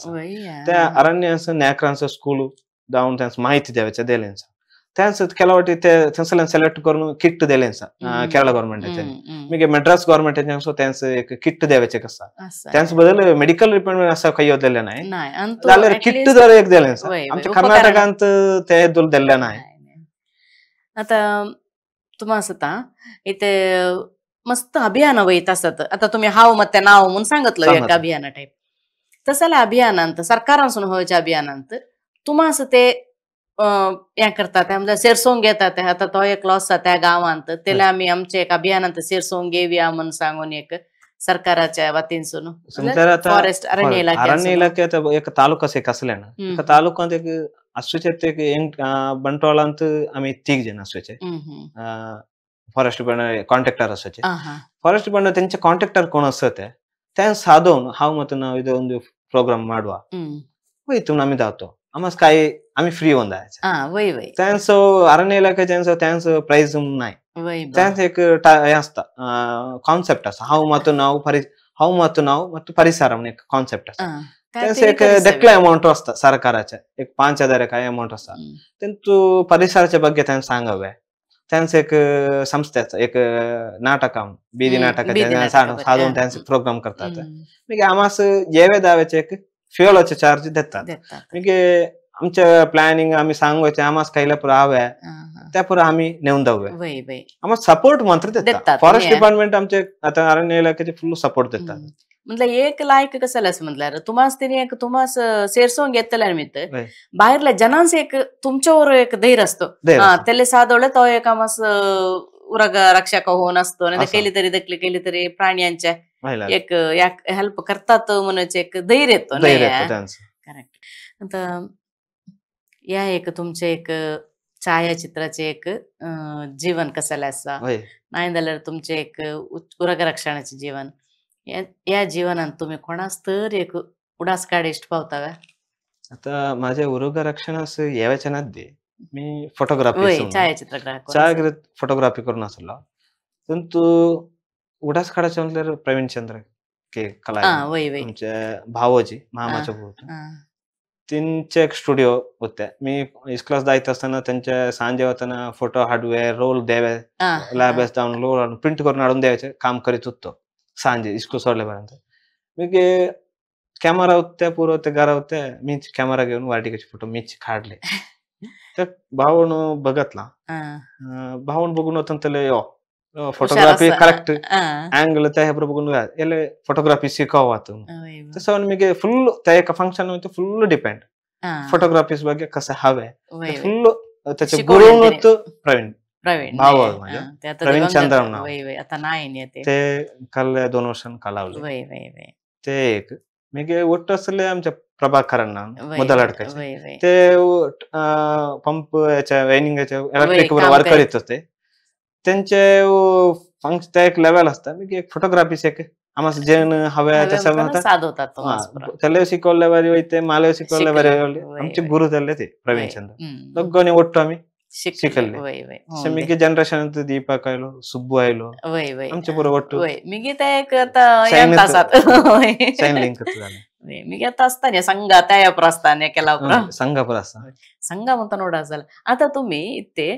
त्या अरण्य न्याक्रांस स्कूल जाऊन त्यांचं माहिती द्यायचे दिले. त्यांस ಕೆಲವಾಟಿ थंयसरल्यान सिलेक्ट करून किट दिलें आसा केरळ गव्हर्नमेंटाच्यान. मागीर मद्रास गव्हर्नमेंटाच्यान सो त्यांस एक किट देवाचें आसा. त्यांस बदल मेडिकल डिपार्टमेंट आसा खंय दिलें नाय, जाल्यार किट जर एक दिलें आसा. आमच्या कर्नाटकांत ते दिल्लें नाय. आतां तुमा आसता इथे मस्त अभियान वयत आसत. आतां तुमी हांव मत्ते नांव म्हणून सांगतलो एक अभियाना टायप, तसल्या अभियानांत सरकारांसून होयच्या अभियानांत तुमास ते हें करता ते म्हणजे सेरसोंग घेता. आतां तो एकलो आसा त्या गांवांत, तेला आमी आमचे एक अभियानांत सेरसोंग घेवया म्हणून सांगून एक सरकाराच्या वतीनसून फॉरेस्ट अरण्य इलाखे, अरण्य इलाखे एक तालुका एक आसले ना, एका तालुकांत एक आसूचे ते बंटवाळांत आमी तीग जण आसूचे फॉरेस्ट डिपार्टमेंट कॉन्ट्रॅक्टर आसूचे. फॉरेस्ट डिपार्टमेंट तेंचे कॉन्ट्रॅक्टर कोण आसता ते तें सादोवन हांव मत ना ಇದು ಒಂದು प्रोग्राम ಮಾಡುವ ಹೋಯ್ತು आमी धांवतो आमस काय आमी फ्री होऊन जायचे. त्यांचो अरण्य इलाख्याचो त्यांचो प्राइस नाही, त्यांचं एक हे आसता कॉन्सेप्ट आसा हांव मात नाव हांव मात नाव ಮತ್ತು परिसर म्हणून एक कॉन्सेप्ट आसा. त्यांचं एक देखले अमाउंट आसता सरकाराचे एक 5,000 काय अमाउंट आसता. तेंतू परिसराच्या ಬಗ್ಗೆ त्यांना सांगावे. त्यांचं एक संस्थेचं एक नाटक बीदी नाटक साधून त्यांचे प्रोग्राम करतात. मागीर आमास येवे दाव्याचे एक फ्युअलाचे चार्ज देतात. मागीर आमचे प्लॅनिंग आमी सांगचे आमास खायला पुरो हवे त्या पुरो आमी नेवन दावे. आम्हाला सपोर्ट मात्र देतात फॉरेस्ट डिपार्टमेंट आमचे आता अरण्य इलाख्याचे फुल सपोर्ट देतात. म्हटलं एक लायक कसं असं म्हटल्यार तुम्हास तिने एक तुम्हास सेरसोंग घेतल्या निमित्त बाहेरल्या जनांस एक तुमच्यावर एक धैर्य असतो. त्याला साधवलं तो एक आमास उरग रक्षक होऊन असतो, नाही केली तरी दखली केली तरी प्राण्यांच्या एक हेल्प करतात म्हणून एक धैर्य येतो. करेक्ट. आता या एक तुमचे एक छायाचित्राचे एक जीवन कसं आसा, नाही जाल्यार तुमचे एक उरग रक्षणाचे जीवन, या जीवनात तुम्ही कोणास तर एक उडास काडिस्ट पावता. आता माझ्या उरोग रक्षणास येवाच्या नाद्ये मी फोटोग्राफी छायाचित्र फोटोग्राफी करून आसलो. परंतु उडास काडाचे म्हटल्यार प्रवीण चंद्र के कला आमचे भावोजी मामाचे भाऊ त्यांचे एक स्टुडिओ होते. मी इस्कुलास जायत असताना त्यांच्या सांजे वतना फोटो हाडवे रोल द्यावे लॅबेस जावन रोल प्रिंट करून हाडून द्यायचे काम करीत होतो सांजे इस्कूल सोडल्यापर्यंत. मागीर कॅमेरा होते पुरो ते घरा होते, मीच कॅमेरा घेऊन वाटिकेचे फोटो मीच काढले. त्या भाऊन बघतला, भाऊन बघून होता त्याला यो फोटोग्राफी करेक्ट अँगल त्या हे बघून याला फोटोग्राफी शिकावा. तसं मी फुल त्या एका फंक्शन फुल डिपेंड फोटोग्राफी ಬಗ್ಗೆ कसं हवे फुल त्याचे गुरु होतं प्रवीण प्रवीण भाऊ माझ्या प्रवीण चंद्र नाव आता नाही ते काल 2 वर्षां कालावले. ते एक मागीर ಒಟ್ಟು असले आमच्या प्रभाकरण मुदलाडकाचे ते पंप याच्या वेनिंगाच्या इलेक्ट्रिक वर्क करीत होते. त्यांचे फंक्शन त्या एक लेवल असता. मागीर एक फोटोग्राफी एक आम्हाला जेन हवे त्याला शिकवले बरे वयते माले शिकवले बरे आमचे गुरु त्याले ते प्रवीण चंद्र दोघांनी ಒಟ್ಟು आम्ही शिकले. मिगे जनरेशन दीपक आयलो सुब्बू आयलो आमचे पुरो ಒಟ್ಟು मिगे ते एक चैन लिंक मिगे आता असताना संघ त्या प्रस्ताने केला संघ संघ म्हणता नोडा झाला. आता तुम्ही इथे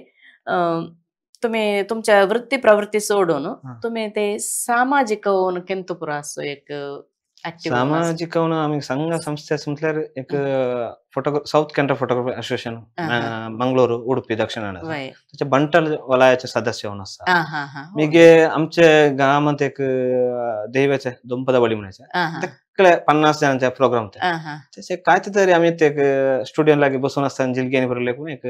तुम्ही तुमच्या वृत्ती प्रवृत्ती सोडून तुम्ही ते सामाजिक केंतुपुर असो एक सामाजिक आम्ही संघ संस्थे म्हटल्यार एक photo south Canara photography association Mangaluru Udupi Dakshina त्याच्या बंटल वलयाचे सदस्य होऊन आसा. मागीर आमचे गावात एक देवाचे दोंपदा बळी म्हणायचे सगळे 50 जणांचे प्रोग्राम ते काय तरी आम्ही ते स्टुडिओ लागी बसून असताना जिलगेनी बरोबर एक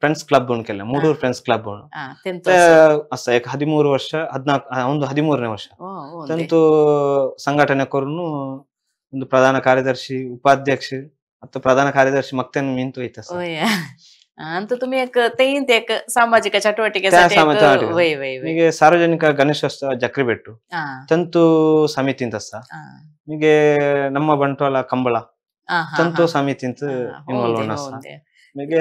फ्रेंड्स क्लब म्हणून केलं ಮೂಡೂರು ಫ್ರೆಂಡ್ಸ್ ಕ್ಲಬ್ म्हणून एक 13 वर्ष 14 13ನೇ ವರ್ಷ ತಂತು ಸಂಘಟನೆ करून ಒಂದು ಪ್ರಧಾನ ಕಾರ್ಯದರ್ಶಿ ಉಪಾಧ್ಯಕ್ಷ ಮತ್ತು ಪ್ರಧಾನ ಕಾರ್ಯದರ್ಶಿ ಮತ್ತೆ ನಿಂತು ಹೋಯ್ತು. ಅಂತ तुम्ही एक एक सामाजिक ಚಟುವಟಿಕೆ ಈಗ ಸಾರ್ವಜನಿಕ ಗಣೇಶೋತ್ಸವ ಜಕ್ರಿಬೆಟ್ಟು ತಂತು ಸಮಿತಿ ಅಂತ ಈಗ ನಮ್ಮ ಬಂಟ್ವಾಳ ಕಂಬಳ ತಂತು ಸಮಿತಿ ಅಂತ ಇನ್ವಾಲ್ವ್ ಈಗ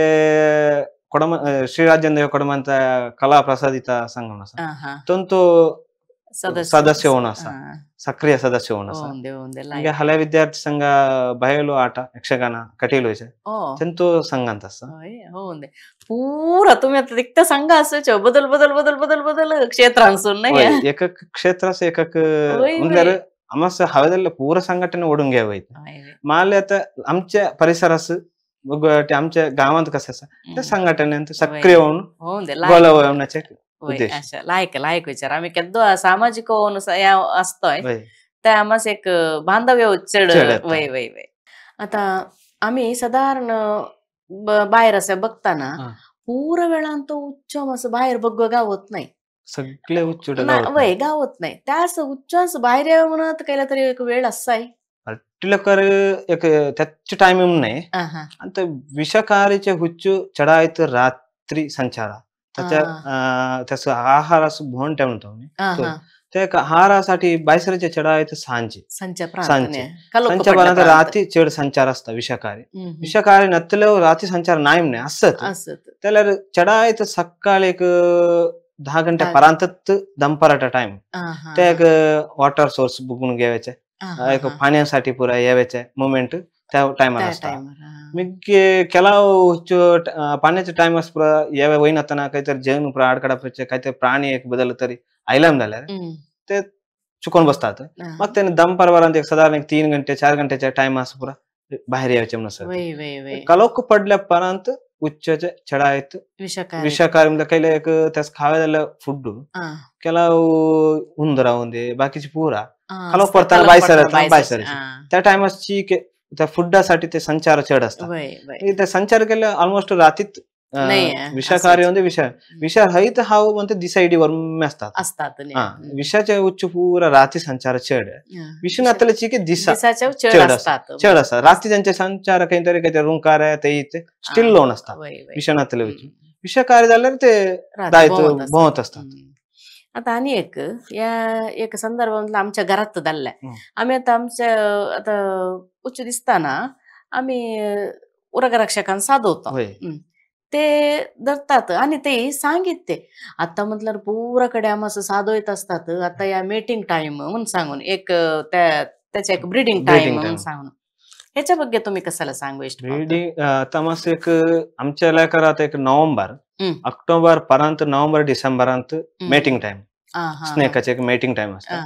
ಕೊಡಮ ಶ್ರೀರಾಜೇಂದ್ರ ಕೊಡಮ ಅಂತ ಕಲಾ ಪ್ರಸಾದಿತ ಸಂಘ ತಂತು सदस्य होऊन असा सक्रिय सदस्य होऊन असा. हल्या विद्यार्थी संघ ಬಯಲು ಆಟ ಯಕ್ಷಗಾನ ಕಟೀಲು ತೆಂತು ಸಂಘ ಅಂತ पूरा तुम्ही आता तिकता संघ असायचो बदल बदल बदल बदल बदल क्षेत्र असून नाही एकक क्षेत्र एकक म्हणजे आमस हवेदಲ್ಲ पूरा संघटने ओढून घ्यावं. माले आता आमच्या परिसरास आमच्या गावात कसं असं त्या संघटने सक्रिय होऊन गोला उद्देश लायक लायक विचार. आम्ही केद्दो सामाजिक होऊन असतोय त्या आम्हास एक बांधव्य चढ वय वय वय. आता आम्ही साधारण बाहेर असं बघताना पूर वेळान तो उच्च असं बाहेर बघ गावत नाही सगळे उच्च वय गावत नाही त्यास उच्च बाहेर यावं म्हणत केला तरी एक वेळ असाय पर्टिक्युलर एक त्याचे टाइमिंग नाही. आणि विषकारीचे हुच्चू चढायत रात्री संचार त्याच्या त्याचं आहार भोन टाइम होतो त्या आहारासाठी बायसराचे चढायत सांजे संचार रात्री चढ संचार असता विषकारी विषकारी नसले रात्री संचार नाही म्हणे असत त्याला चढायत सकाळी एक 10 गंटे दंपराटा टाइम त्या एक वॉटर सोर्स बघून घ्यायचे एक पाण्यासाठी पुरा यावायचे मुवमेंट त्या टायमाला असता. मी ಕೆಲವು पाण्याचे टाइम पुरा यावे वैनातना काहीतरी जेवण पुरा आडकाडापाचे काहीतरी प्राणी एक बदल तरी आयलाम झाल्यार ते चुकून बसतात. मग त्याने दंपरवारांत एक साधारण 3 घंटे 4 घंट्याच्या टाइम असं पुरा बाहेर यायचे म्हणून कलोक पडल्यापर्यंत उच्चचे चढायत विषकारी म्हणजे काही एक त्यास खावे झालं फूड ಕೆಲವು उंदरा उंदे बाकीची पुरा कलोक पडताना बायसर बायसर त्या टायमाची त्या फुडासाठी ते संचार चढ असतात. ते संचार केले ऑलमोस्ट रात्रीत विषकारी म्हणजे विष विष हयत हाव म्हणते दिसाईडी वर असतात. विषाचे उच्च पुरा रात्री संचार चढ विष नसल्याची की दिसा चढ असतात चढ असतात रात्री त्यांचे संचार काहीतरी काहीतरी रुंकार आहे ते इथे स्टील लोन असतात विष नसले उच्च विषकारी झाल्यावर ते दायित्व भोवत असतात. आता आणि एक या एक संदर्भातला आमच्या घरात दाल्ल्या आम्ही आता आमच्या आता उच्च दिसताना आम्ही उरगरक्षकांना साधवतो ते धरतात आणि ते सांगितले आता म्हटलं पुराकडे आम्हाला साधवत असतात. आता या मेटिंग टाइम म्हणून सांगून एक त्याच्या एक ब्रीडिंग टाइम म्हणून सांगून ह्याच्या ಬಗ್ಗೆ तुम्ही कशाला सांगू इष्ट? ब्रीडिंग आता एक आमच्या लेकरात एक नोव्हेंबर ऑक्टोबर पर्यंत नोव्हेंबर डिसेंबरांत मेटिंग टाइम स्नेकाचे एक मेटिंग टाइम असता.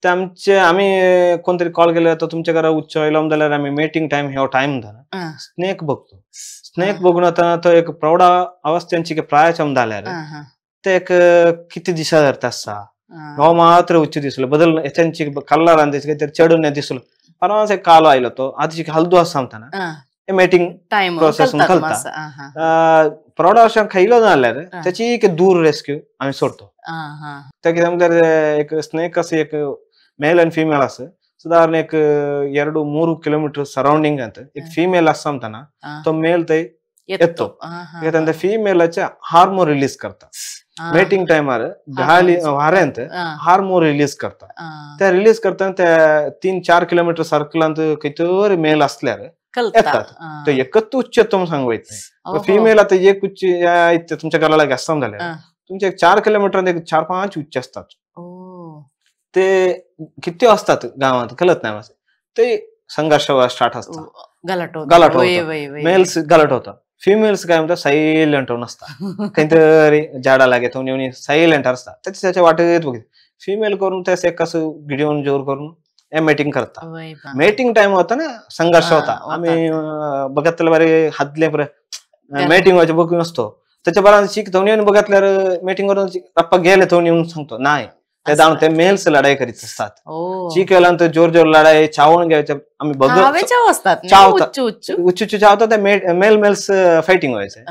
ते आमचे आम्ही कोणतरी कॉल केले तर तुमच्या घरा उच्च इलाम झाल्यावर आम्ही मेटिंग टाइम ह्यो टाइम झाला स्नेक बघतो. स्नेक बघून आता तो एक प्रौढ अवस्थेची प्रायचम झाल्यार ते एक किती दिशा धरता असा हो मात्र उच्च दिसलो बदल याच्यांची कलर आणि काहीतरी चढून दिसलो परवाच एक कालो आयलो तो आधी हलदू असं सांगताना मेटिंग टाइम प्रोसेस कळता. प्रौढ अवस्था खायलो जाल्यार त्याची एक दूर रेस्क्यू आम्ही सोडतो. त्या कितें म्हणल्यार एक स्नेक असं एक मेल आणि फिमेल असं साधारण एक 2-3 किलोमीटर सराउंडिंग ಅಂತ एक फिमेल असं सांगताना तो मेल ते येतो फिमेलाचे हार्मोन रिलीज करतात. मेटिंग टायमार गाली वाऱ्यांत हार्मोन रिलीज करतात. त्या रिलीज करताना त्या 3-4 किलोमीटर सर्कलांत काहीतरी मेल असल्यार येतात ते एकच उच्च येतो म्हणून सांगू येत नाही. फिमेल आता एक उच्च तुमच्या घराला गॅस झाल्या तुमच्या 4 किलोमीटर एक 4-5 उच्च असतात. ते किती असतात गावात कळत नाही ते संघर्ष स्टार्ट असतात गलाट होतो मेल्स गलाट होतात फिमेल्स काय म्हणतात सायलेंट होऊन असतात काहीतरी झाडा लागे येऊन सायलेंट असतात त्याच्या वाटेत बघ फिमेल करून त्यास एक असं गिडीवून जोर करून मेटिंग करतात. मेटिंग टाइम होता ना संघर्ष होता आम्ही बघतले बरे हातले मेटिंग व्हायचे बघून असतो त्याच्या बरं शिक धोनी बघितल्यावर मेटिंग वरून रप्पा गेले धोनी येऊन सांगतो नाही ते जाणून ते मेल्स लढाई करीत असतात. चिकेल्यानंतर जोर जोर लढाई चावून घ्यायच्या आम्ही बघत उच्च उच्च चावतात ते मेल मेल्स फायटिंग व्हायचे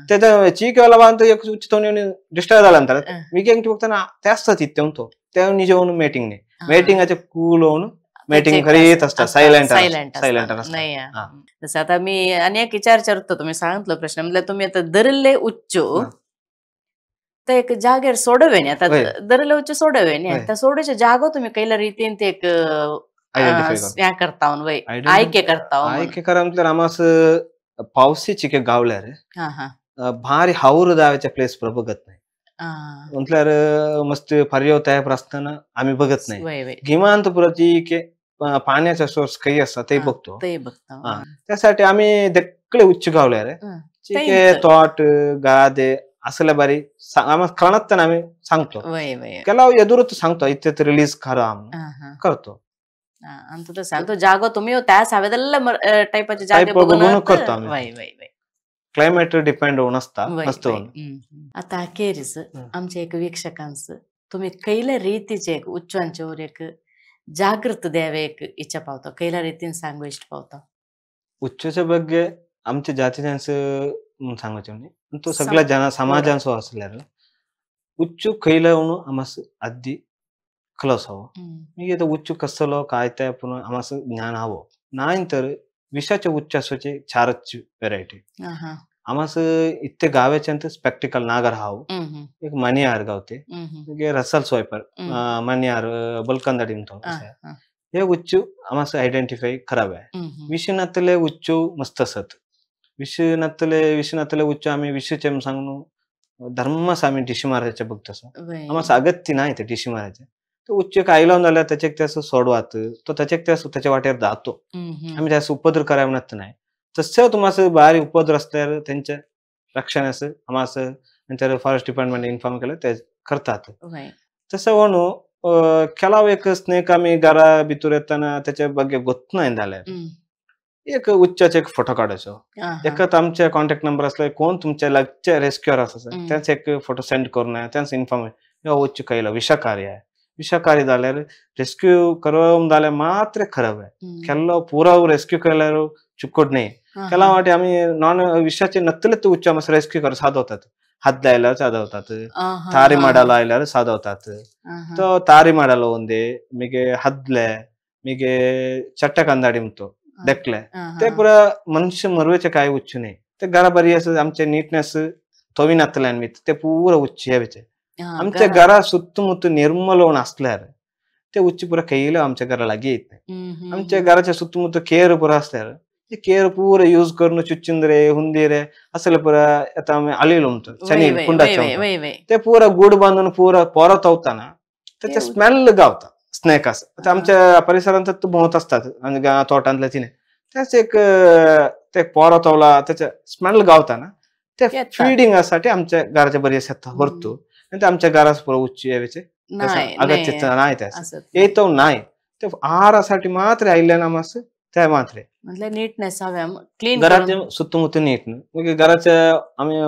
त्याच्या चिकेला बांधतो एक उच्च धोनी डिस्टर्ब झाल्यानंतर मी काय बघताना ते असतात इथे तो त्या निजेवून मेटिंग नाही मेटिंगाचे कूल होऊन मेटिंग करीत असतात सायलेंट सायलेंट असतात. जसं आता मी अनेक विचार करतो तुम्ही सांगितलं प्रश्न म्हणजे तुम्ही आता दरले उच्च तर एक जागेर सोडवे न्ही आता दरले उच्च सोडवे न्ही त्या सोडूच्या जागो तुम्ही कैला रीतीन ते एक हे करता वय आयके करता आयके करा म्हटल्यार आमास पावसी चिके गावल्यार भारी हावर दाव्याच्या प्लेस पर बघत नाही. म्हटल्यार मस्त पर्याव तयार असताना आम्ही बघत नाही. गिमांत पुरा पाण्याचा सोर्स काही असता ते बघतो. त्यासाठी आम्ही देखले उच्च गावले रे तोट गादे असले बारी आम्हाला कळत आम्ही सांगतो, केला एदुरत सांगतो इथे रिलीज करा आम्ही करतो. सांगतो जागो तुम्ही त्या सावेदल्ल टाइपाचे जागे बघून करतो आम्ही. क्लायमेट डिपेंड होऊन असता नसतो. आता अखेरीच आमच्या एक वीक्षकांच तुम्ही कैल्या रीतीचे एक उच्चांच्यावर एक जागृत द्यावे एक इच्छा पावतो, कैल्या रीतीने सांगू इष्ट पावतो? उच्चच्या ಬಗ್ಗೆ आमच्या जातीच्यांचं सांगायचे नाही, तो सगळ्या जन समाजांसो असल्यार उच्च खैला आमास आधी खलस हवं. मी आता उच्च कसलो काय ते पुन्हा आमास ज्ञान हवं. नाही तर विषाच्या उच्च असाचे चारच व्हेरायटी आमास इथे गावाच्या स्पेक्टिकल नागर हाव, एक मणिहार गावते, रसल सोयपर मणिहार बलकंदाडी म्हणतो, हे उच्च आमास आयडेंटिफाय करावे. विषनातले उच्च मस्त असत, विषनातले उच्च आम्ही विषचे सांगून धर्मस आम्ही डिशी मारायचे बघतो. आम्हाला अगत्य नाही ते डिशी मारायचे. तो उच्च आयलो जाल्यार त्याचे त्यास सोडवात, तो त्याचे त्यास त्याच्या वाटेर जातो. आम्ही त्यास उपद्र करावे नाही. तसं तुम्हाला बाहेर उपद्र असल्यावर त्यांच्या रक्षणास आम्हाला नंतर फॉरेस्ट डिपार्टमेंट इन्फॉर्म केलं ते करतात. तसं म्हणून ಕೆಲವು एक स्नेक आम्ही घरा भितर येताना त्याच्या ಬಗ್ಗೆ ಗೊತ್ತ नाही जाल्यार एक उच्चाचे एक फोटो काढायचो, एकच आमचे कॉन्टॅक्ट नंबर असले कोण तुमच्या लागचे रेस्क्युअर असं त्यांचे एक फोटो सेंड करून त्यांचं इन्फॉर्मेशन उच्च कैला विषकारी आहे, विषकारी जाल्यार रेस्क्यू करून जाल्यार मात्र खराब आहे. केल्लो पुरा रेस्क्यू केल्यार चुकोट नाही. केला वाटे आम्ही नॉन विषाचे नत्तले ते उच्च आम्ही रेस्क्यू कर साधवतात, हात आयल्यार साधवतात, तारी माडाला आयल्यार साधवतात. तो तारी माडाला ಒಂದೇ ಮಿಗೆ ಹದ್ಲೆ ಮಿಗೆ ಚಟ್ಟ ಕಂದಾಡಿ म्हणतो देखले ते पुरा मनुष्य मरवेचे काय उच्च नाही. ते घरा बरी असं आमचे नीटनेस तोवी नातल्यान ते पुरा उच्च यावेचे आमच्या घरा सुत्तमुत्त निर्मल होऊन असल्यार ते उच्च पुरा कैला आमच्या घरा लागी येत नाही. आमच्या घराच्या सुत्तमुत्त केर पुरा असल्यार ते केर पुरा यूज करून चुच्चिंद्रे हुंदीरे असले पुरा आता आम्ही आलेलो म्हणतो शनी कुंडाचे ते पुरा गुड बांधून पुरा पोरत होताना त्याचे स्मेल गावता स्नेक असं. आता आमच्या परिसरात भोवत असतात आणि तोटांतल्या तिने त्याच एक ते पोरतवला त्याच्या स्मेल गावताना ते फिडिंगासाठी आमच्या घराच्या बरी भरतो आणि ते आमच्या घरास पुरा उच्च यावेचे अगत्य नाही त्याचं येतो नाही ते आहारासाठी मात्र आयले ना मास त्या मात्र नीटनेस क्लीन घराच्या सुत्तमुत्त नीट मग घराच्या आम्ही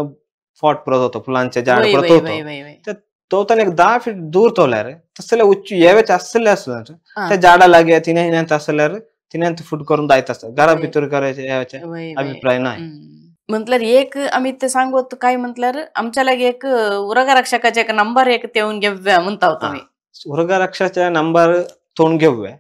फॉट परत होतो फुलांचे झाड परत होतो तोवताना एक 10 फीट दूर तोवल्यार तसले उच्च येवेचे असले असतात त्या झाडा लागे तिने हिन्यांत असल्यार तिन्यांत फूट करून जायत असतात. घरा भितर करायचे याचे अभिप्राय नाही. म्हटल्यार एक आम्ही ते सांगत काय म्हटल्यार आमच्या लागे एक उरगरक्षकाचे एक नंबर एक तेवून घेऊया म्हणता तुम्ही. उरगरक्षाचा नंबर तोंड घेऊया.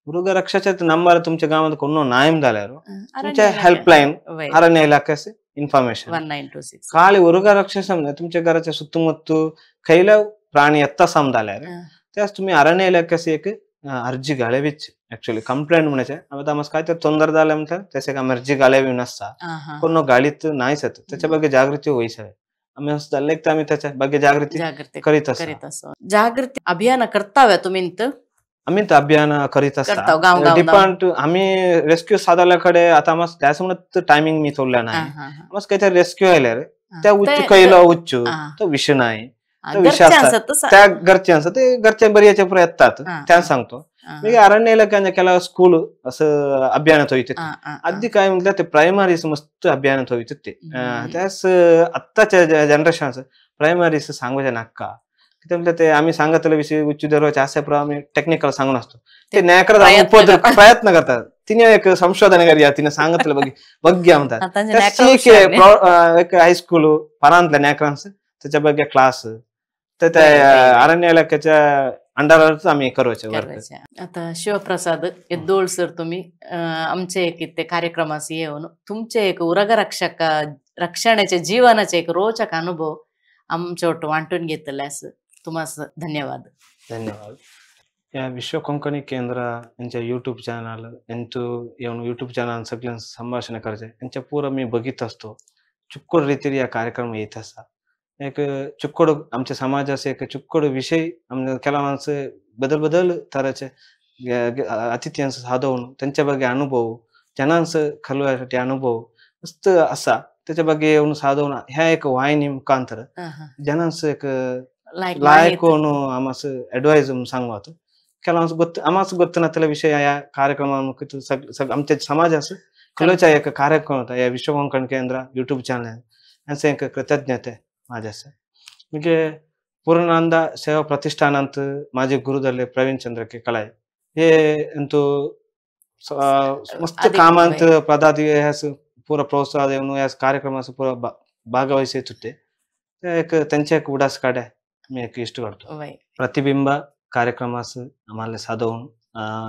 उरगरक्षाचा नंबर तुमच्या गावात कोण नायम जाल्यार तुमच्या हेल्पलाईन अरण्य इलाख्याचे इन्फॉर्मेशन 1926 खाली उरगरक्षा समजा तुमच्या घराच्या सुत्तमुत्त खैला प्राणी येता समजाल्यार त्यास तुम्ही अरण्य इलाख्याचे एक अर्जी घालावीच. ऍक्च्युअली कंप्लेंट म्हणायचे आता आम्हाला काय तर ತೊಂದರೆ झाले म्हणतात त्याचे एक अर्जी घालावी नसता कोण गाडीत नाहीच त्याच्या ಬಗ್ಗೆ जागृती होईस. आम्ही असं तर आम्ही त्याच्या ಬಗ್ಗೆ जागृती करीत असतो. जागृती अभियान करतावे तुम्ही? आम्ही तर अभियान करीत असता डिपार्ट आम्ही रेस्क्यू साधल्याकडे आता आम्हाला त्याच म्हणत टायमिंग मी थोडला नाही. आम्हाला काहीतरी रेस्क्यू आले रे त्या उच्च कैला उच्च तो विषय नाही त्या घरचे असतात ते घरच्या बरी पुढे येतात त्या सांगतो. मी अरण्य इलाख्याने केला स्कूल असं अभियानात होईत आधी काय म्हटलं ते प्रायमरी मस्त अभियानात होईत ते त्यास आत्ताच्या जनरेशन प्रायमरी सांगूच्या नाका म्हटलं ते आम्ही सांगतले विषय उच्च दरवाजे असे आम्ही टेक्निकल सांगून असतो ते न्यायकरत उपद्र प्रयत्न करतात तिने एक संशोधन करूया तिने सांगितलं बघ बघ्या म्हणतात एक हायस्कूल परांतल्या न्यायकरांचं त्याच्या ಬಗ್ಗೆ क्लास तर त्या अरण्य इलाख्याच्या अंडरावरच आम्ही करायचो. आता शिवप्रसाद एद्दोळ सर तुम्ही आमचे एक इथे कार्यक्रमास येऊन तुमचे एक उरगरक्षक रक्षणाचे जीवनाचे एक रोचक अनुभव आमच्या ಒಟ್ಟು वाटून घेतल्यास तुम्हाला धन्यवाद. धन्यवाद. या विश्व कोंकणी केंद्र यांच्या यूट्यूब चॅनल यांचं येऊन यूट्यूब चॅनल सगळ्यांचं संभाषण करायचं यांच्या पुरं मी बघित असतो. चुक्कोड रीतीने या कार्यक्रम येत असतात. एक चुक्कोड आमच्या समाजाचे एक चुक्कोड विषय आमच्या ಕೆಲवांचे बदल बदल तराचे अतिथ्यांचं साधवून त्यांच्या ಬಗ್ಗೆ अनुभव जनांचं खलवासाठी अनुभव मस्त असा त्याच्या ಬಗ್ಗೆ येऊन साधवून ह्या एक वाहिनी मुखांतर जनांचं एक लायक आमास ॲडवायज सांगवात ಕೆಲवांचं ಗೊತ್ತು आमास ಗೊತ್ತು नसलेला विषय या कार्यक्रमा आमच्या समाजाचं खलवच्या एक कार्यक्रम होता या विश्व कोंकण केंद्र यूट्यूब चॅनल यांचं एक कृतज्ञते माझ्यास. म्हणजे पूर्णानंद सेवा प्रतिष्ठानांत माझे गुरुदले प्रवीण चंद्र के कलाय हे अंतू मस्त कामांत पदाधिकारी ह्यास पुरा प्रोत्साह देऊन ह्या कार्यक्रमास पुरा भागवहिसुत्ते एक त्यांच्या एक उडास काढ्या मी एक इष्ट करतो. प्रतिबिंब कार्यक्रमास आम्हाला साधवून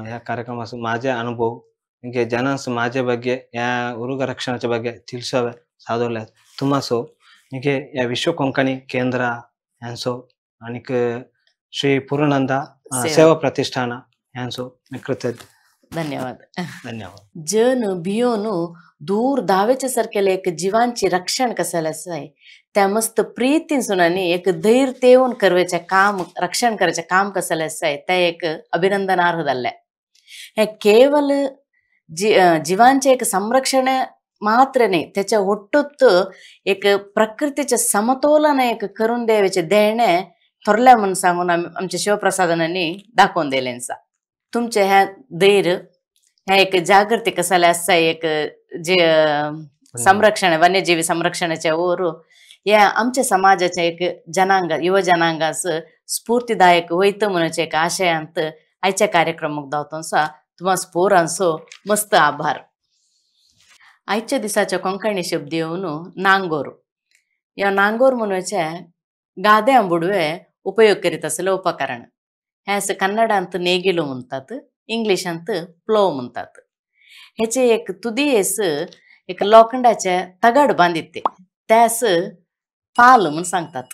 ह्या कार्यक्रमास माझे अनुभव म्हणजे जनांस माझ्या ಬಗ್ಗೆ या उरुग रक्षणाच्या ಬಗ್ಗೆ ತಿಳಿಸವೆ साधवल्या तुम्हासो म्हणजे या विश्व कोंकणी केंद्र यांचो आणि श्री पूर्णानंद सेवा प्रतिष्ठान यांचो मी कृतज्ञ. धन्यवाद. धन्यवाद. जन भियोन दूर धावेच्या सारखेले एक जीवांची रक्षण कसायला आहे त्या मस्त प्रीतीन सुनानी एक धैर्य तेवून करवेचे काम रक्षण करायचे काम कसायला आहे त्या एक अभिनंदनार्ह झालं. हे केवल जीवांचे एक संरक्षण मात्र नाही त्याच्या ಒಟ್ಟೊತ್ತು एक प्रकृतीचे समतोलन एक करून द्यावेचे देणे थोरल्या म्हणून सांगून आमच्या शिवप्रसादांनी दाखवून दिलेंचा. तुमचे ह्या धैर्य ह्या एक जागृती कसाला असा एक जे संरक्षण वन्यजीवी संरक्षणाच्या ओर या आमच्या समाजाच्या एक जनांग युव जनांगास स्फूर्तिदायक होईत म्हणून एक आशयांत आयच्या कार्यक्रमाक दावतोंसा तुम्हा स्पोरांसो मस्त आभार. आयच्या दिसाच्या कोंकणी शब्द येवन नांगोर. या नांगोर म्हणूचे गादे आंबुडवे उपयोग करीत असले उपकरण. ह्यास कन्नडांत ನೇಗಿಲು म्हणतात, इंग्लिशांत प्लो म्हणतात. ह्याचे एक तुदियेस एक लोखंडाचे तगड बांदिते त्यास पाल म्हणून सांगतात.